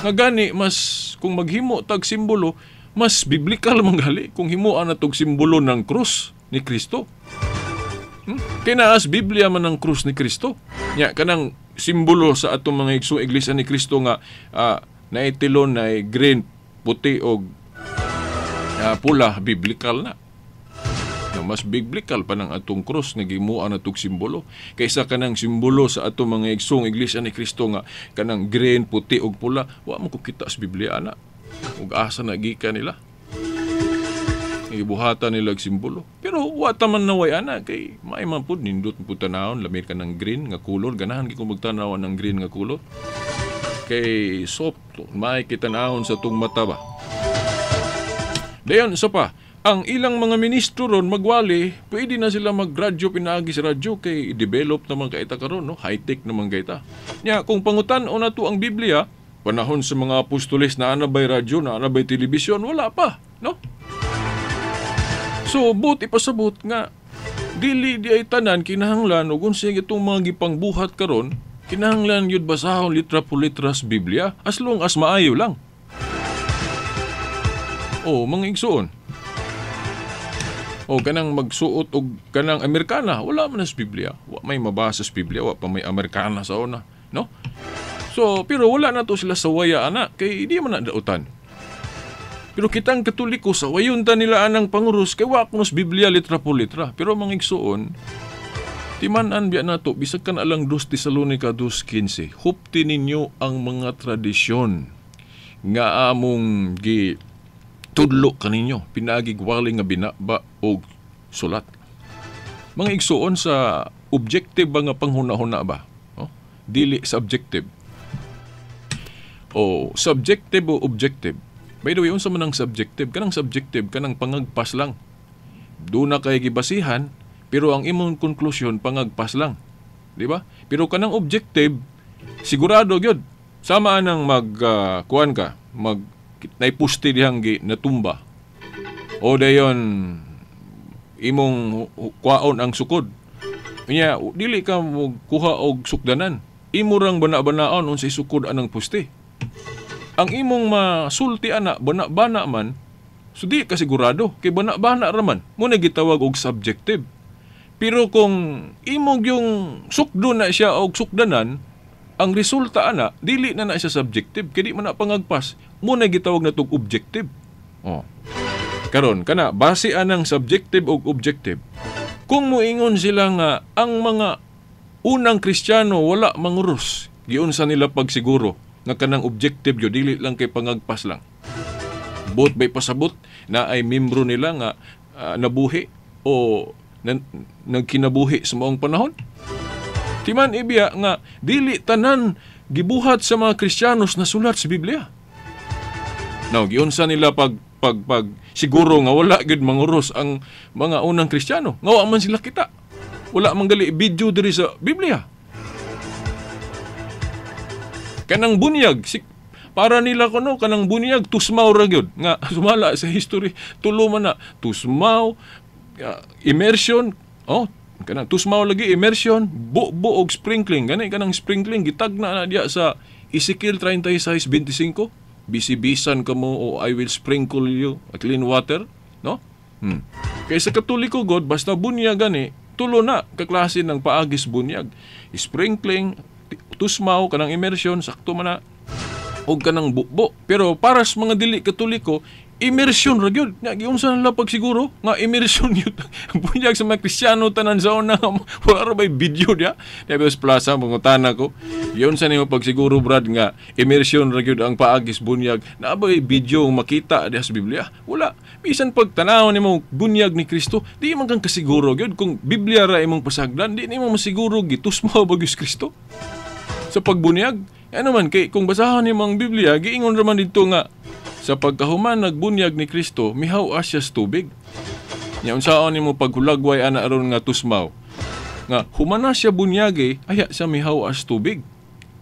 Speaker 2: Nga gani mas kung maghimo tag simbolo, mas biblikal man gali kung himuan na tog simbolo ng krus ni Kristo. Kay naa sa Biblia man ang krus ni Kristo. Nya kanang simbolo sa atong mga igsoong Iglesia ni Kristo nga naay tilon, naay green, puti og pula, biblical na. No, mas biblical pa ng atong krus nga gimuan natog simbolo kaysa kanang simbolo sa atong mga igsoong Iglesia ni Kristo nga kanang green, puti ug pula, wa man ko kita sa Biblia ana. Ug asa na gikan nila? Gibuhatan nila og simbolo. Pero wa ta man naway ana kay maay man pud nindot pud tanawon lamir ka ng green nga kolor, ganahan gyud ko magtan-aw ng green nga kolor. Kay soft, maay kitan-awon sa tung mata ba. Dayon isa pa, ang ilang mga ministro ron magwali, pwede na sila magradyo pinaagi sa radyo kay develop naman kay ta karon, no? High-tech naman kay ta. Nya kung pangutan-on nato ang Biblia, panahon sa mga apostoles na ana bay radyo, na ana bay telebisyon, wala pa, no? So but ipasabot nga dili di ay tanan kinahanglan ug unsa itong mga gipangbuhat karon, kinahanglan gyud basahon litra por litra sa Biblia as long as maayo lang. O mga igsuon. O kanang magsuot og kanang Amerikana, wala man sa Biblia. Wa may mabasa sa Biblia, wa pa may Amerikana sa una, no? So, pero wala na to sila sawaya ana kay di man na dautan. Pero kitang Katoliko sawayon ta nila anang panguros kay wa kuno sa Biblia litra por litra. Pero mga igsuon, timan-an biya nato bisag kan alang 2 Tesalonica 2:15, hupti ninyo ang mga tradisyon nga among gi tudlo kaninyo pinaagi gwali nga binaba og sulat. Mga igsuon, sa objective ba nga panghuna-huna ba? Oh? Dili subjective. O subjective o objective. By the way, unsa man ang subjective? Kanang subjective, kanang pangagpas lang. Doon na kay gibasihan, pero ang imong konklusyon pangagpas lang. Di ba? Pero kanang objective, sigurado gyud. Sama anang mag kuan ka, mag naipusti dihang gi natumba. O dayon imong kuwaon ang sukod. Unya, dili ka mo kuha og sukdanan. Imo rang bana-banaon unsay sukod anang puste. Ang imong masulti ana bana-bana man, so di ka sigurado kay bana-bana ra man. Mo na gitawag og subjective. Pero kung imong yung sukdo na siya og sukdanan, ang resulta ana dili na na siya subjective kay di man na pangagpas. Mo na gitawag na tog objective. Oh. Karon kana base anang subjective og objective. Kung moingon sila nga ang mga unang Kristiyano wala manguros, giunsa nila pagsiguro nga kanang objective yo dili lang kay pangagpas lang. Bot bay pasabot na ay membro nila nga nabuhi o nagkinabuhi sa maong panahon. Timan ibiya nga dili tanan gibuhat sa mga Kristiyanos na sulat sa Biblia. Now, giunsa nila pag pag pag siguro nga wala gyud manguros ang mga unang Kristiyano. Nga wa man sila kita. Wala man gali video diri sa Biblia. Kanang bunyag si, para nila kuno kanang bunyag tusmaw ra gyud nga sumala sa history tulo man na tusmaw, immersion, oh kanang tusmaw lagi, immersion, bu-bu og sprinkling. Gani kanang sprinkling gitagna na diya sa Ezekiel 36:25. Bisi-bisan kamo o I will sprinkle you a clean water, no? Kay sa Katoliko god basta bunyag gani tulo na kaklase ng paagis bunyag. Sprinkling, tusmaw, kanang immersion, sakto man na, og kanang bukbo. Pero para sa mga dili Katoliko, immersion ra gyud. Nga giunsa nila pagsiguro nga immersion gyud. Bunyag sa mga Kristiyano tanan sa una, wala ra bay video diya. Diya sa plaza mangutana ko. Giunsa nimo pagsiguro brad nga immersion ra gyud ang paagis bunyag. Naa bay video makita diha sa Biblia? Wala. Bisan pag tan-awon nimo bunyag ni Kristo, di man kang kasiguro gyud kung Biblia ra imong pasagdan, di nimo masiguro gitusmaw ba gyud si Kristo sa pagbunyag. Ano man kay kung basahon nimo ang Biblia, giingon ra man didto nga sa pagkahuman nagbunyag ni Kristo, mihaw siya sa tubig. Nya unsaon nimo paghulagway ana aron nga tusmaw? Nga humana siya bunyagi, aya siya mihaw as tubig.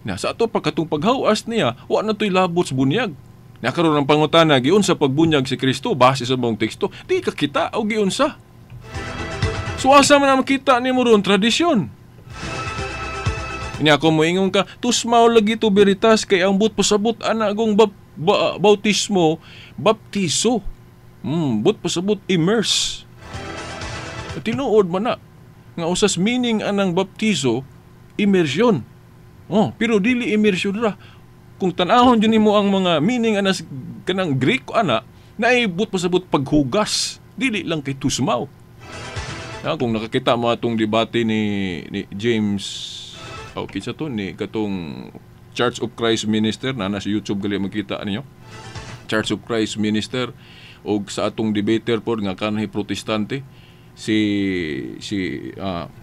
Speaker 2: Na sa ato pa katong paghawas niya, wa na to'y labot sa bunyag. Na karon ang pangutana, giunsa pagbunyag si Kristo base sa buong teksto, di ka kita o giunsa. So asa man na makita nimo ron tradisyon. Nya ako moingon ka, tusmaw lagi to veritas kay ang but pasabot ana gong bautismo, baptiso. But pasabot immerse. Tinuod man na nga usas meaning anang baptiso, immersion. Oh, pero dili immersion ra. Kung tan-ahon jud nimo ang mga meaning anas kanang Greek ana, naay but pasabot paghugas, dili lang kay tusmaw. Na, kung nakakita mo atong debate ni James, okay sa to ni katong Church of Christ Minister na nasa YouTube gali makita ninyo. Church of Christ Minister og sa atong debater pod nga kanhi Protestante si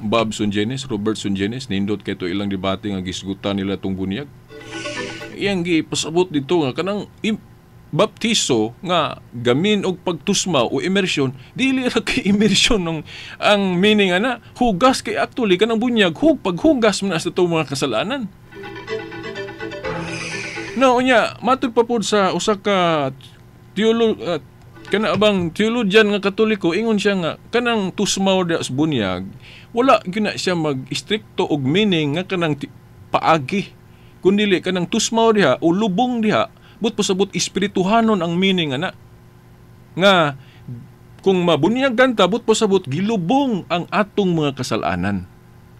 Speaker 2: Bob Sungenis, Robert Sungenis, nindot kay to ilang debate nga gisgutan nila tong bunyag. Iyang gipasabot dito nga kanang baptiso nga gamin og pagtusma o immersion, dili ra kay immersion ng ang meaning ana, hugas kay actually kanang bunyag, paghugas man sa atong mga kasalanan. No, unya matud pa pod sa usa ka kana abang theologian nga Katoliko, ingon siya nga kanang tusmaw da sa bunyag, wala gyud na siya mag-istrikto og meaning nga kanang paagi, kundili kanang tusmaw diha o lubong diha, but pasabot espirituhanon ang meaning ana. Nga kung mabunyag kanta, but pasabot gilubong ang atong mga kasalanan.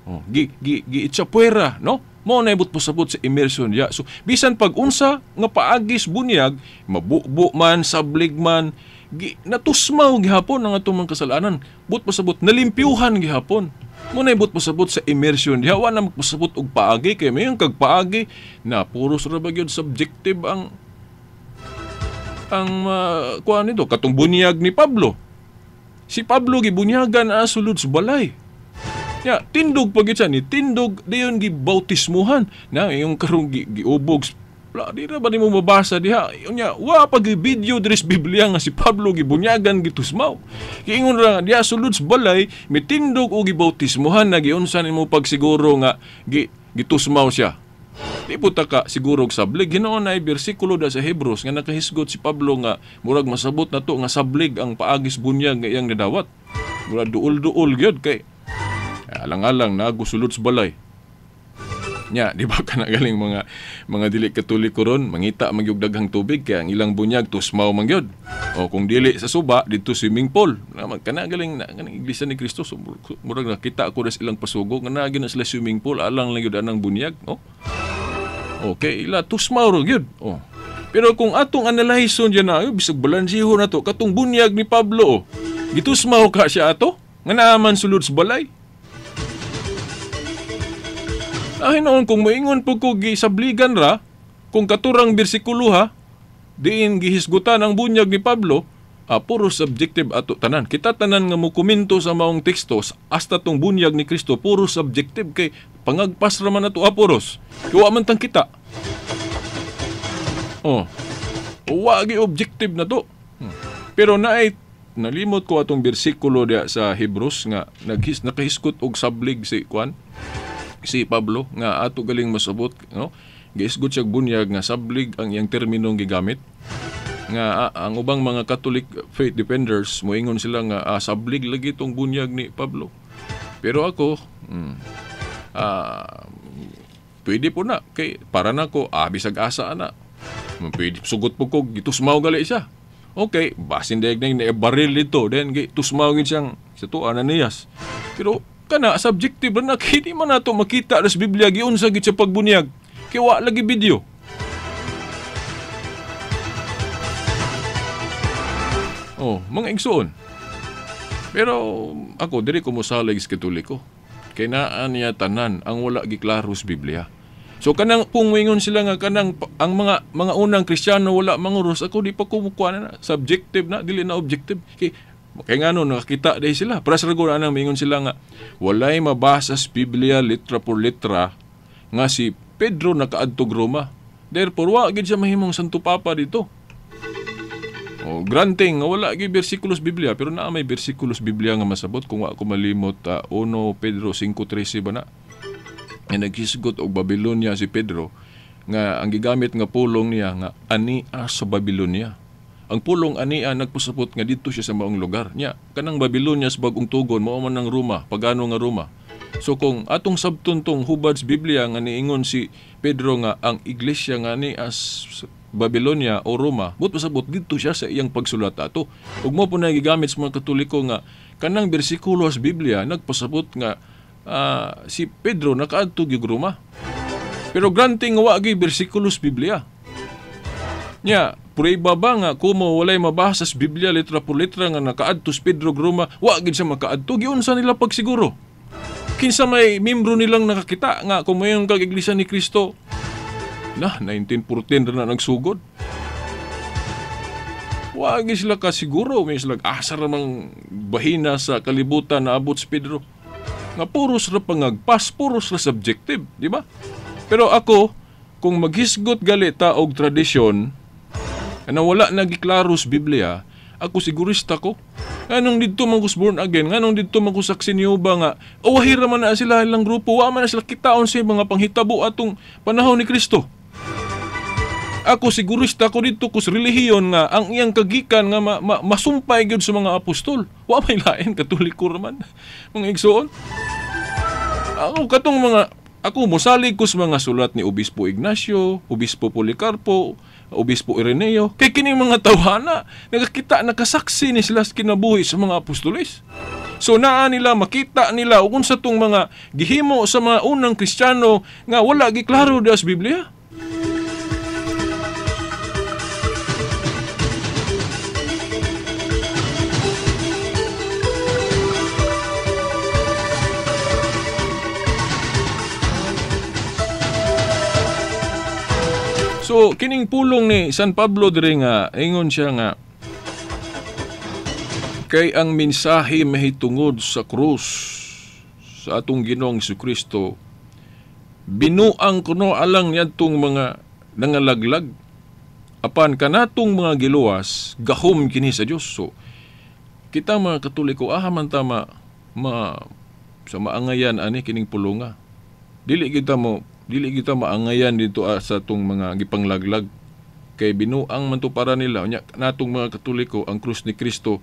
Speaker 2: Oh, gi gi gi itsapuera, no? Mao na ibot pasabot sa immersion ya. So bisan pag unsa nga paagis bunyag, mabubo man, sablig man, gi, natusmaw gihapon ang atong mga kasalanan. But pasabot nalimpyuhan gihapon. Mao na ibot pasabot sa immersion diha, wa na magpasabot og paagi kay mayon kag paagi na puros ra ba gyud subjective ang kuan nito katong bunyag ni Pablo. Si Pablo gibunyagan sulod sa balay. Ya, tindog pag siya ni tindog dayon gibautismuhan. Na yung karong giubog. Wala, di na ba nimo mabasa diha? Unya, wa pag video diri sa Biblia nga si Pablo gibunyagan gitusmaw. Giingon ra diha sulod sa balay mitindog og gibautismuhan na giunsa nimo pagsiguro nga gitusmaw siya. Di po ta ka siguro og sablig. Hinuon ay bersikulo da sa Hebrews nga nakahisgot si Pablo nga murag masabot na to nga sablig ang paagis bunyag nga iyang nadawat. Murag duol-duol gyud kay alang-alang nagusulod sa balay. Nya, di ba ka nagaling mga dili Katoliko ron, mangita magyug daghang tubig kay ang ilang bunyag tusmaw man gyud. O kung dili sa suba didto swimming pool. Kana galing na kanang Iglesia ni Cristo, so, murag nakita ko sa ilang pasugo nga naa gyud na sila swimming pool, alang lang gyud anang bunyag, oh. Okay, ila tusmaw ra gyud. Oh. Pero kung atong analayson diyan na, bisag balanseho na to katong bunyag ni Pablo, oh. Gitusmaw ka siya ato nga naa man sulod sa balay. Ay noon kung moingon po ko gisabligan ra, kung katurang bersikulo ha, diin gihisgutan ang bunyag ni Pablo, puro subjective ato tanan. Kita tanan nga mokomento sa maong teksto, hasta tong bunyag ni Kristo, puro subjective kay pangagpas ra man ato apuros. Wa man tang kita. Oh. Wa gi objective na to. Pero naay nalimot ko atong bersikulo diya sa Hebrews nga nakahisgot og sablig si Juan. Si Pablo nga ato galing masabot, no? Giisgot siya bunyag nga sablig ang iyang terminong gigamit nga ang ubang mga Catholic faith defenders moingon sila nga sablig lagi tong bunyag ni Pablo. Pero ako pwede po na kay para nako bisag asa ana. Pwede sugot po ko gitusmaw gali siya. Okay, basin daig na baril dito then gitusmaw gid siyang sa to Ananias. Pero kana subjective na kini man nato makita sa Biblia giunsa gid siya pagbunyag kay wa lagi video. Oh, mga igsoon. Pero ako diri ko mosalig sa Katoliko. Kay naa niya tanan ang wala giklaro sa Biblia. So kanang kung moingon sila nga kanang ang mga unang Kristiyano wala manguros, ako di pa ko mukuha na subjective na dili na objective. Kay ngano nakakita dahil sila. Para sa ragon anang mingon sila nga walay mabasa sa Biblia litra por litra nga si Pedro nakaadtog Roma. Therefore wa gid siya mahimong Santo Papa dito. Oh, granting nga wala gid bersikulos Biblia, pero naa may bersikulos Biblia nga masabot kung wa ko malimot 1 Pedro 5:13 ba na. Nga naghisgot og Babylonia si Pedro nga ang gigamit nga pulong niya nga ania sa Babylonia. Ang pulong ania nagpasabot nga didto siya sa maong lugar. Nya, kanang Babylonia sa bagong tugon mao man ang Roma, pagano nga Roma. So kung atong sabton tong hubad sa Biblia nga niingon si Pedro nga ang iglesia nga ania sa Babylonia o Roma, but pasabot didto siya sa iyang pagsulat ato. Ug mo po na gigamit sa mga Katoliko nga kanang bersikulo sa Biblia nagpasabot nga si Pedro nakaadto gyud Roma. Pero granting wa gyud bersikulo sa Biblia. Nya, prueba ba nga kumo walay mabasa sa Biblia letra por letra nga nakaadto si Pedro Roma, wa gid siya makaadto, giunsa nila pagsiguro? Kinsa may membro nilang nakakita nga kumayon kag Iglesia ni Cristo? Na 1914 ra na nagsugod. Wa gid sila kasiguro, may sila asa ra mang bahina sa kalibutan na abot si Pedro. Nga puros ra pangagpas, puros ra subjective, di ba? Pero ako, kung maghisgot gali ta og tradisyon na wala nagiklaro sa Biblia, ako sigurista ko. Nganong didto man ko born again, nganong didto man ko saksi niyo ba nga, wahira man na sila ilang grupo, wa man na sila kitaon sa mga panghitabo atong panahon ni Kristo. Ako sigurista ko didto ko sa relihiyon nga ang iyang kagikan nga masumpay gyud sa mga apostol. Wa may lain, Katoliko ra man, mga igsoon. Ako katong mga ako mosalig ko sa mga sulat ni Obispo Ignacio, Obispo Policarpo, Obispo Ireneo. Kay kining mga tawhana, nakakita, nakasaksi ni sila sa kinabuhi sa mga apostoles. So naa nila, makita nila kung sa tong mga gihimo sa mga unang Kristiyano nga wala giklaro sa Biblia. So kining pulong ni San Pablo diri nga ingon siya nga kay ang mensahe mahitungod sa krus sa atong Ginoong Kristo binuang kuno alang niadtong mga nangalaglag, apan kanatong mga giluwas gahom kini sa Dios. So kita mga Katoliko, aha man ta ma, ma sa maangayan ani kining pulunga. Dili kita maangayan dito sa atong mga gipanglaglag, kay binuang man to para nila. Unya natong mga Katoliko, ang krus ni Kristo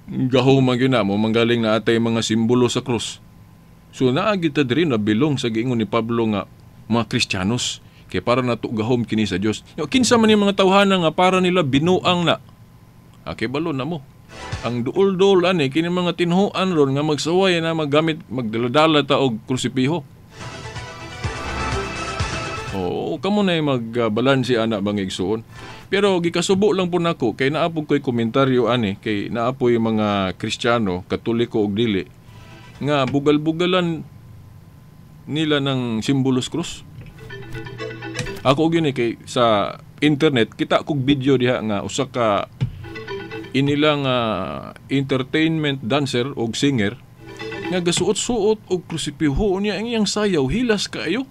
Speaker 2: gahom man gyud na mo, manggaling na atay mga simbolo sa krus. So naa kita diri na bilong sa giingon ni Pablo nga mga Kristiyanos, kay para nato gahom kini sa Dios. Kinsa man yung mga tawhana nga para nila binuang na? Kay balo na mo. Ang duol-duol ani kini mga tinhuan ron nga magsaway na maggamit, magdaladala ta og krusipiho. Oo, kamo na magbalanse ana, bang igsuon. Pero gikasubo lang po nako kay naa po ko'y komentaryo ani, kay naa po'y mga Kristiyano, Katoliko og dili, nga bugal-bugalan nila ng simbolos krus. Ako gini kay sa internet kita kog video diha nga usa ka inilang entertainment dancer og singer nga gasuot-suot og krusipiho niya ang iyang sayaw hilas kaayo.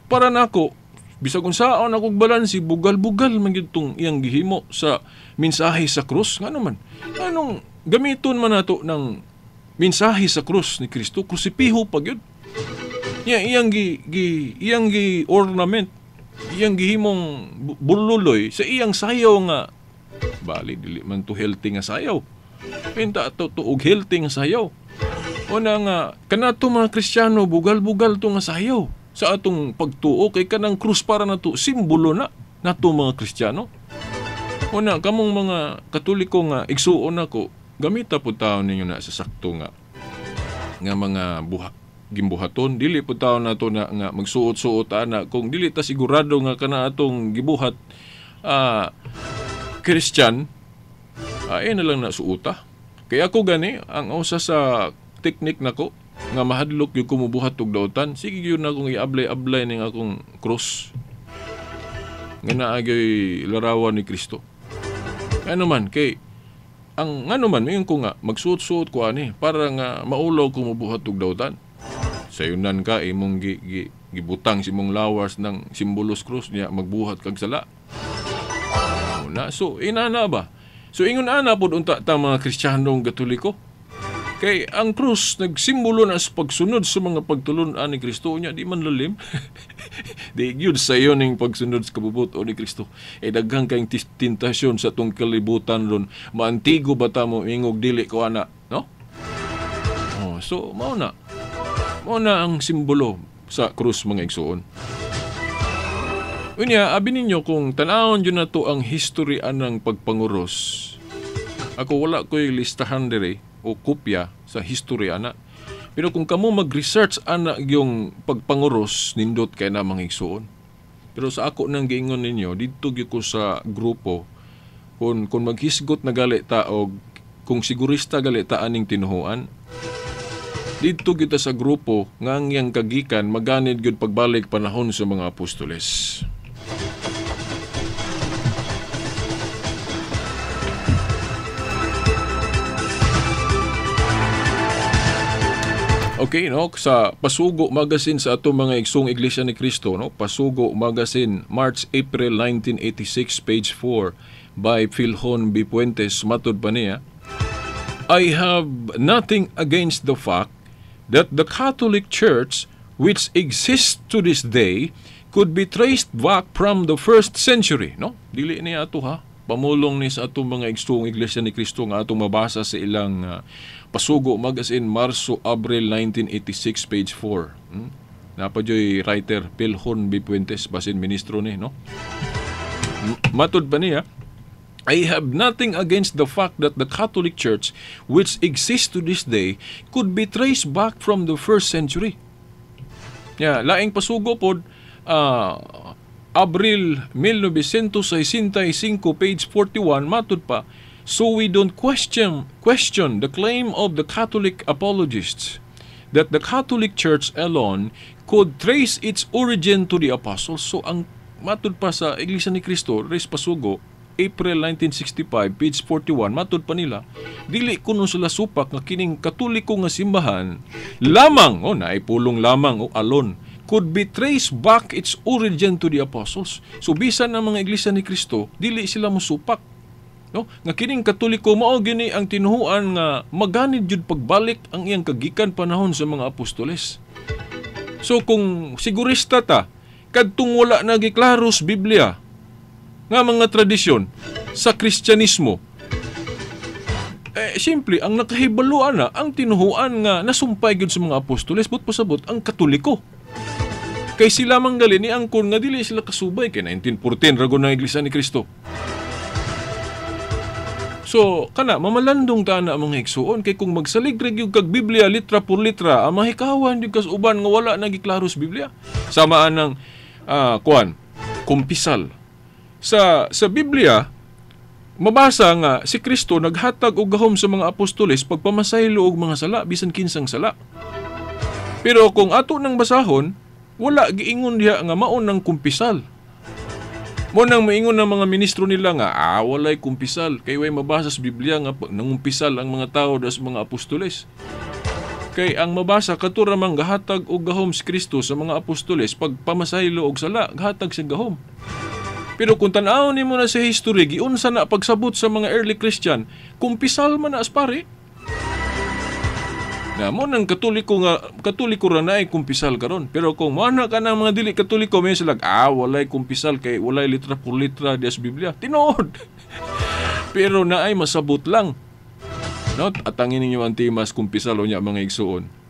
Speaker 2: Para nako, bisag unsaon akong balansi, bugal-bugal man gyud tong iyang gihimo sa mensahe sa krus. Ngano man? Anong gamiton man nato ng mensahe sa krus ni Kristo, krusipiho pa gyud. Iyang iyang gi, gi iyang gi ornament, iyang gihimong bululoy sa iyang sayaw nga bali dili man to healthy nga sayaw. Pinta to to og healthy nga sayaw. Una nga kanato mga Kristiyano, bugal-bugal to nga sayaw sa atong pagtuo, kay kanang krus para nato simbolo na nato mga Kristiyano. Una kamong mga Katoliko nga igsuon nako, gamita pud taon ninyo na sa sakto nga nga mga buha gimbuhaton. Dili pud taon nato na nga magsuot-suot ana kung dili ta sigurado nga kana atong gibuhat Christian, ay na lang na suota. Kaya ako gani ang usa sa teknik nako nga mahadlok gyud ko mobuhat og dautan, sige gyud na akong i-ablay-ablay ning akong krus nga naa gyud larawan ni Kristo. Ano man kay ang ngano man mayon ko nga magsuot-suot ko ani para nga maulaw ko mobuhat og dautan. Sayunan ka imong gibutang sa imong lawas ng simbolos krus niya magbuhat kag sala. Una, so inana ba? So ingon ana pod unta ta mga Kristiyanong Katoliko. Kay ang krus nagsimbolo na sa pagsunod sa mga pagtulun-an ni Kristo niya, di man lalim. Di gyud sayo ning pagsunod sa kabubut-on ni Kristo. E daghang kayong tentasyon sa atong kalibutan ron. Maantigo ba ta mo ingog dili ko ana, no? Oh, so mao na. Mao na ang simbolo sa krus, mga igsuon. Unya, abi ninyo kung tan-awon jud nato ang history anang pagpanguros. Ako wala ko'y listahan dire o kopya sa history ana. Pero kung kamo mag-research ana yung pagpanguros, nindot kay na mga igsuon. Pero sa ako nang giingon ninyo, didto gyud ko sa grupo kung maghisgot na gali ta og kung sigurista gali ta aning tinuhuan. Didto gyud ta sa grupo nga ang iyang kagikan maganid gyud pagbalik panahon sa mga apostoles. Okay, no, sa Pasugo Magazine sa atong mga igsoong Iglesia ni Cristo, no, Pasugo Magazine, March April 1986, page 4, by Philhon B. Puentes, matud pa niya, I have nothing against the fact that the Catholic Church, which exists to this day, could be traced back from the first century, no? Dili niya ato ha. Pamulong ni sa atong mga igsoong Iglesia ni Cristo nga atong mabasa sa ilang Pasugo Magazine, Marso, Abril 1986, page 4. Napadyo'y writer Pilhon B. Puentes, basin ministro ni, no? Matud pa niya, I have nothing against the fact that the Catholic Church, which exists to this day, could be traced back from the first century. Yeah, laing pasugo pod, Abril 1965, page 41, matud pa, so we don't question the claim of the Catholic apologists that the Catholic Church alone could trace its origin to the apostles. So ang matud pa sa Iglesia ni Cristo, res pasugo, April 1965, page 41, matud pa nila, dili kuno sila supak nga kining Katoliko nga simbahan lamang, o naipulong lamang o alone, could be traced back its origin to the apostles. So bisan ang mga iglesia ni Kristo, dili sila mosupak. No? Nga kining Katoliko mao gini ang tinuhuan nga maganid jud pagbalik ang iyang kagikan panahon sa mga apostoles. So kung sigurista ta, kadtong wala na giklaros Biblia nga mga tradisyon sa Kristyanismo, simple, ang nakahibaloan na, ang tinuhuan nga nasumpay gyud sa mga apostoles, but pasabot ang Katoliko. Kay sila manggali ni angkon nga dili sila kasubay kay 1914 ragon ng Iglesia ni Kristo. So kana mamalandong ta na mga igsuon kay kung magsalig ra gyud kag Biblia litra por litra, ang mahikawan gyud kas uban nga wala na giklaro sa Biblia. Samaan ng kuan, kumpisal. Sa Biblia mabasa nga si Kristo naghatag og gahom sa mga apostoles pagpamasaylo og mga sala bisan kinsang sala. Pero kung ato nang basahon, wala giingon diha nga maon ng kumpisal. Mo nang maingon ng mga ministro nila nga walay kumpisal kay way mabasa sa Biblia nga nangumpisal ang mga tao das mga apostoles. Kay ang mabasa kato ra man gahatag og gahom si Kristo sa mga apostoles pagpamasaylo og sala, gahatag sa gahom. Pero kung tan-awon nimo na sa history, giunsa na pagsabot sa mga early Christian, kumpisal man na as pare. Na mo nang Katoliko nga Katoliko ra naay kumpisal karon. Pero kung moana ka ng mga dili Katoliko, may sila walay kumpisal kay walay litra por litra dias Biblia. Tinuod. Pero naay masabot lang. No, atangin ninyo ang temas kumpisal unya mga igsuon.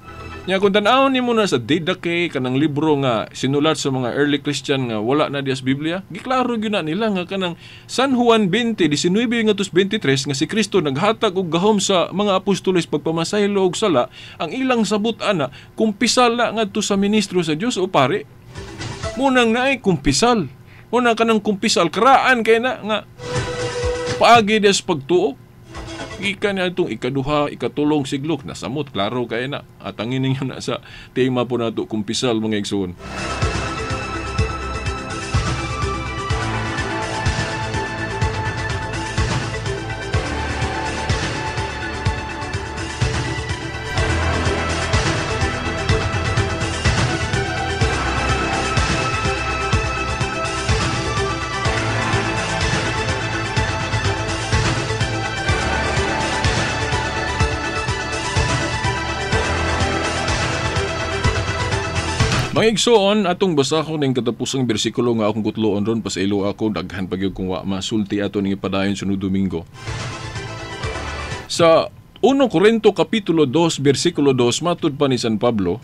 Speaker 2: Nya kung tan-awon nimo na sa Didache kanang libro nga sinulat sa mga early Christian nga wala na dias Biblia, giklaro gyud na nila nga kanang San Juan 20:19-23 nga si Kristo naghatag og gahom sa mga apostoles pagpamasaylo og sala, ang ilang sabot ana kumpisal na ngadto sa ministro sa Dios o pare. Munang naay kumpisal. Muna kanang kumpisal karaan kay na nga paagi dias pagtuo. Gikan niya itong ikaduha, ikatulong siglo, nasamot, klaro kaya na. At ang ninyo na sa tema po nato, kumpisal mga igsoon. Mga igsoon, atong basahon ning katapusang bersikulo nga akong kutloon ron, pasaylo ako, daghan pa gyud kung wa masulti ato ning ipadayon sunod Domingo. Sa 1 Korinto Kapitulo 2, versikulo 2, matud pa ni San Pablo,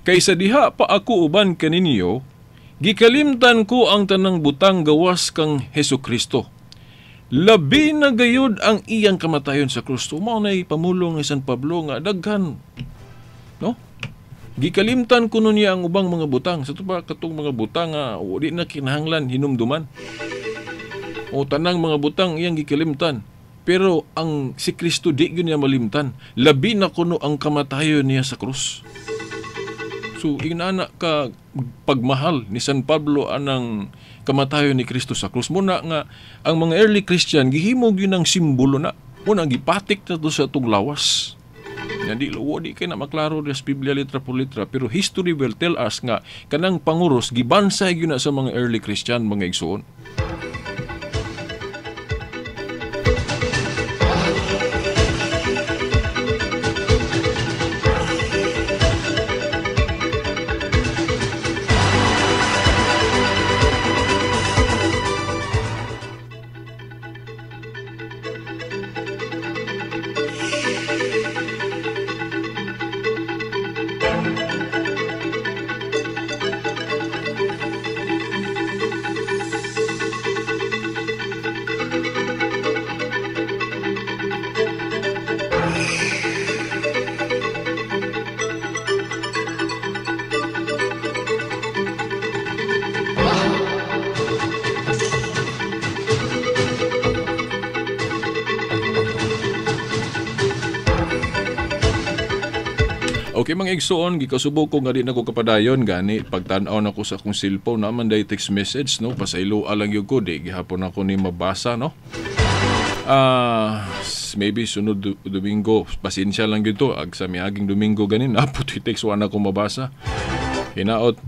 Speaker 2: kaysa diha pa ako uban kaninyo, gikalimtan ko ang tanang butang gawas kang Hesus Kristo. Labi na gayud ang iyang kamatayon sa krus. Mao nay pamulong ni San Pablo nga daghan, no? Gikalimtan kuno niya ang ubang mga butang. Sa tupa katong mga butang nga di na kinahanglan hinumduman. O tanang mga butang iyang gikalimtan. Pero ang si Kristo di gyud niya malimtan. Labi na kuno ang kamatayon niya sa krus. So ingana ka pagmahal ni San Pablo anang kamatayon ni Kristo sa krus. Muna nga ang mga early Christian gihimo gyud ang simbolo na. Muna gipatik na to sa atong lawas. Nga di di kay na maklaro sa Biblia litra por litra, pero history will tell us nga kanang panguros gibansay gyud na sa mga early Christian mga igsoon. Okay, mga igsoon, gikasubo ko nga di na ko kapadayon gani pagtan-aw na ko sa akong cellphone naman day text message, no, pasaylo lang gyud ko, di gihapon ako ni mabasa, no. Maybe sunod Domingo, pasensya lang gyud to ag sa miaging Domingo ganin napot text wa na ko mabasa. Hinaot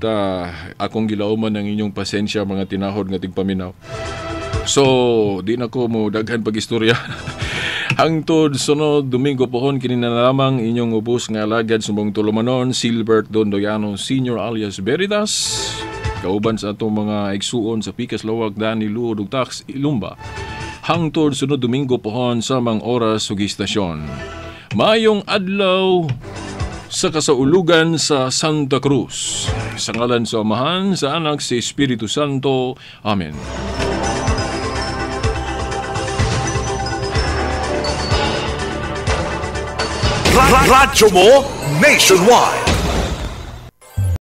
Speaker 2: akong gilauman ang inyong pasensya, mga tinahod nga tigpaminaw. So, di na ko mo daghan pag-istorya. Hangtod sunod Domingo pohon, kini na lamang inyong ubos nga alagad sumbong tulumanon, Silbert Dondoyano Senior alias Veritas. Kauban sa atong mga igsuon sa Pikas Lawag, Dani Luod ug Tax Ilumba. Hangtod sunod Domingo pohon sa mang oras ug istasyon. Mayong adlaw sa kasaulugan sa Santa Cruz. Sa ngalan sa Amahan, sa Anak, sa Espiritu Santo. Amen.
Speaker 1: Radyo mo nationwide.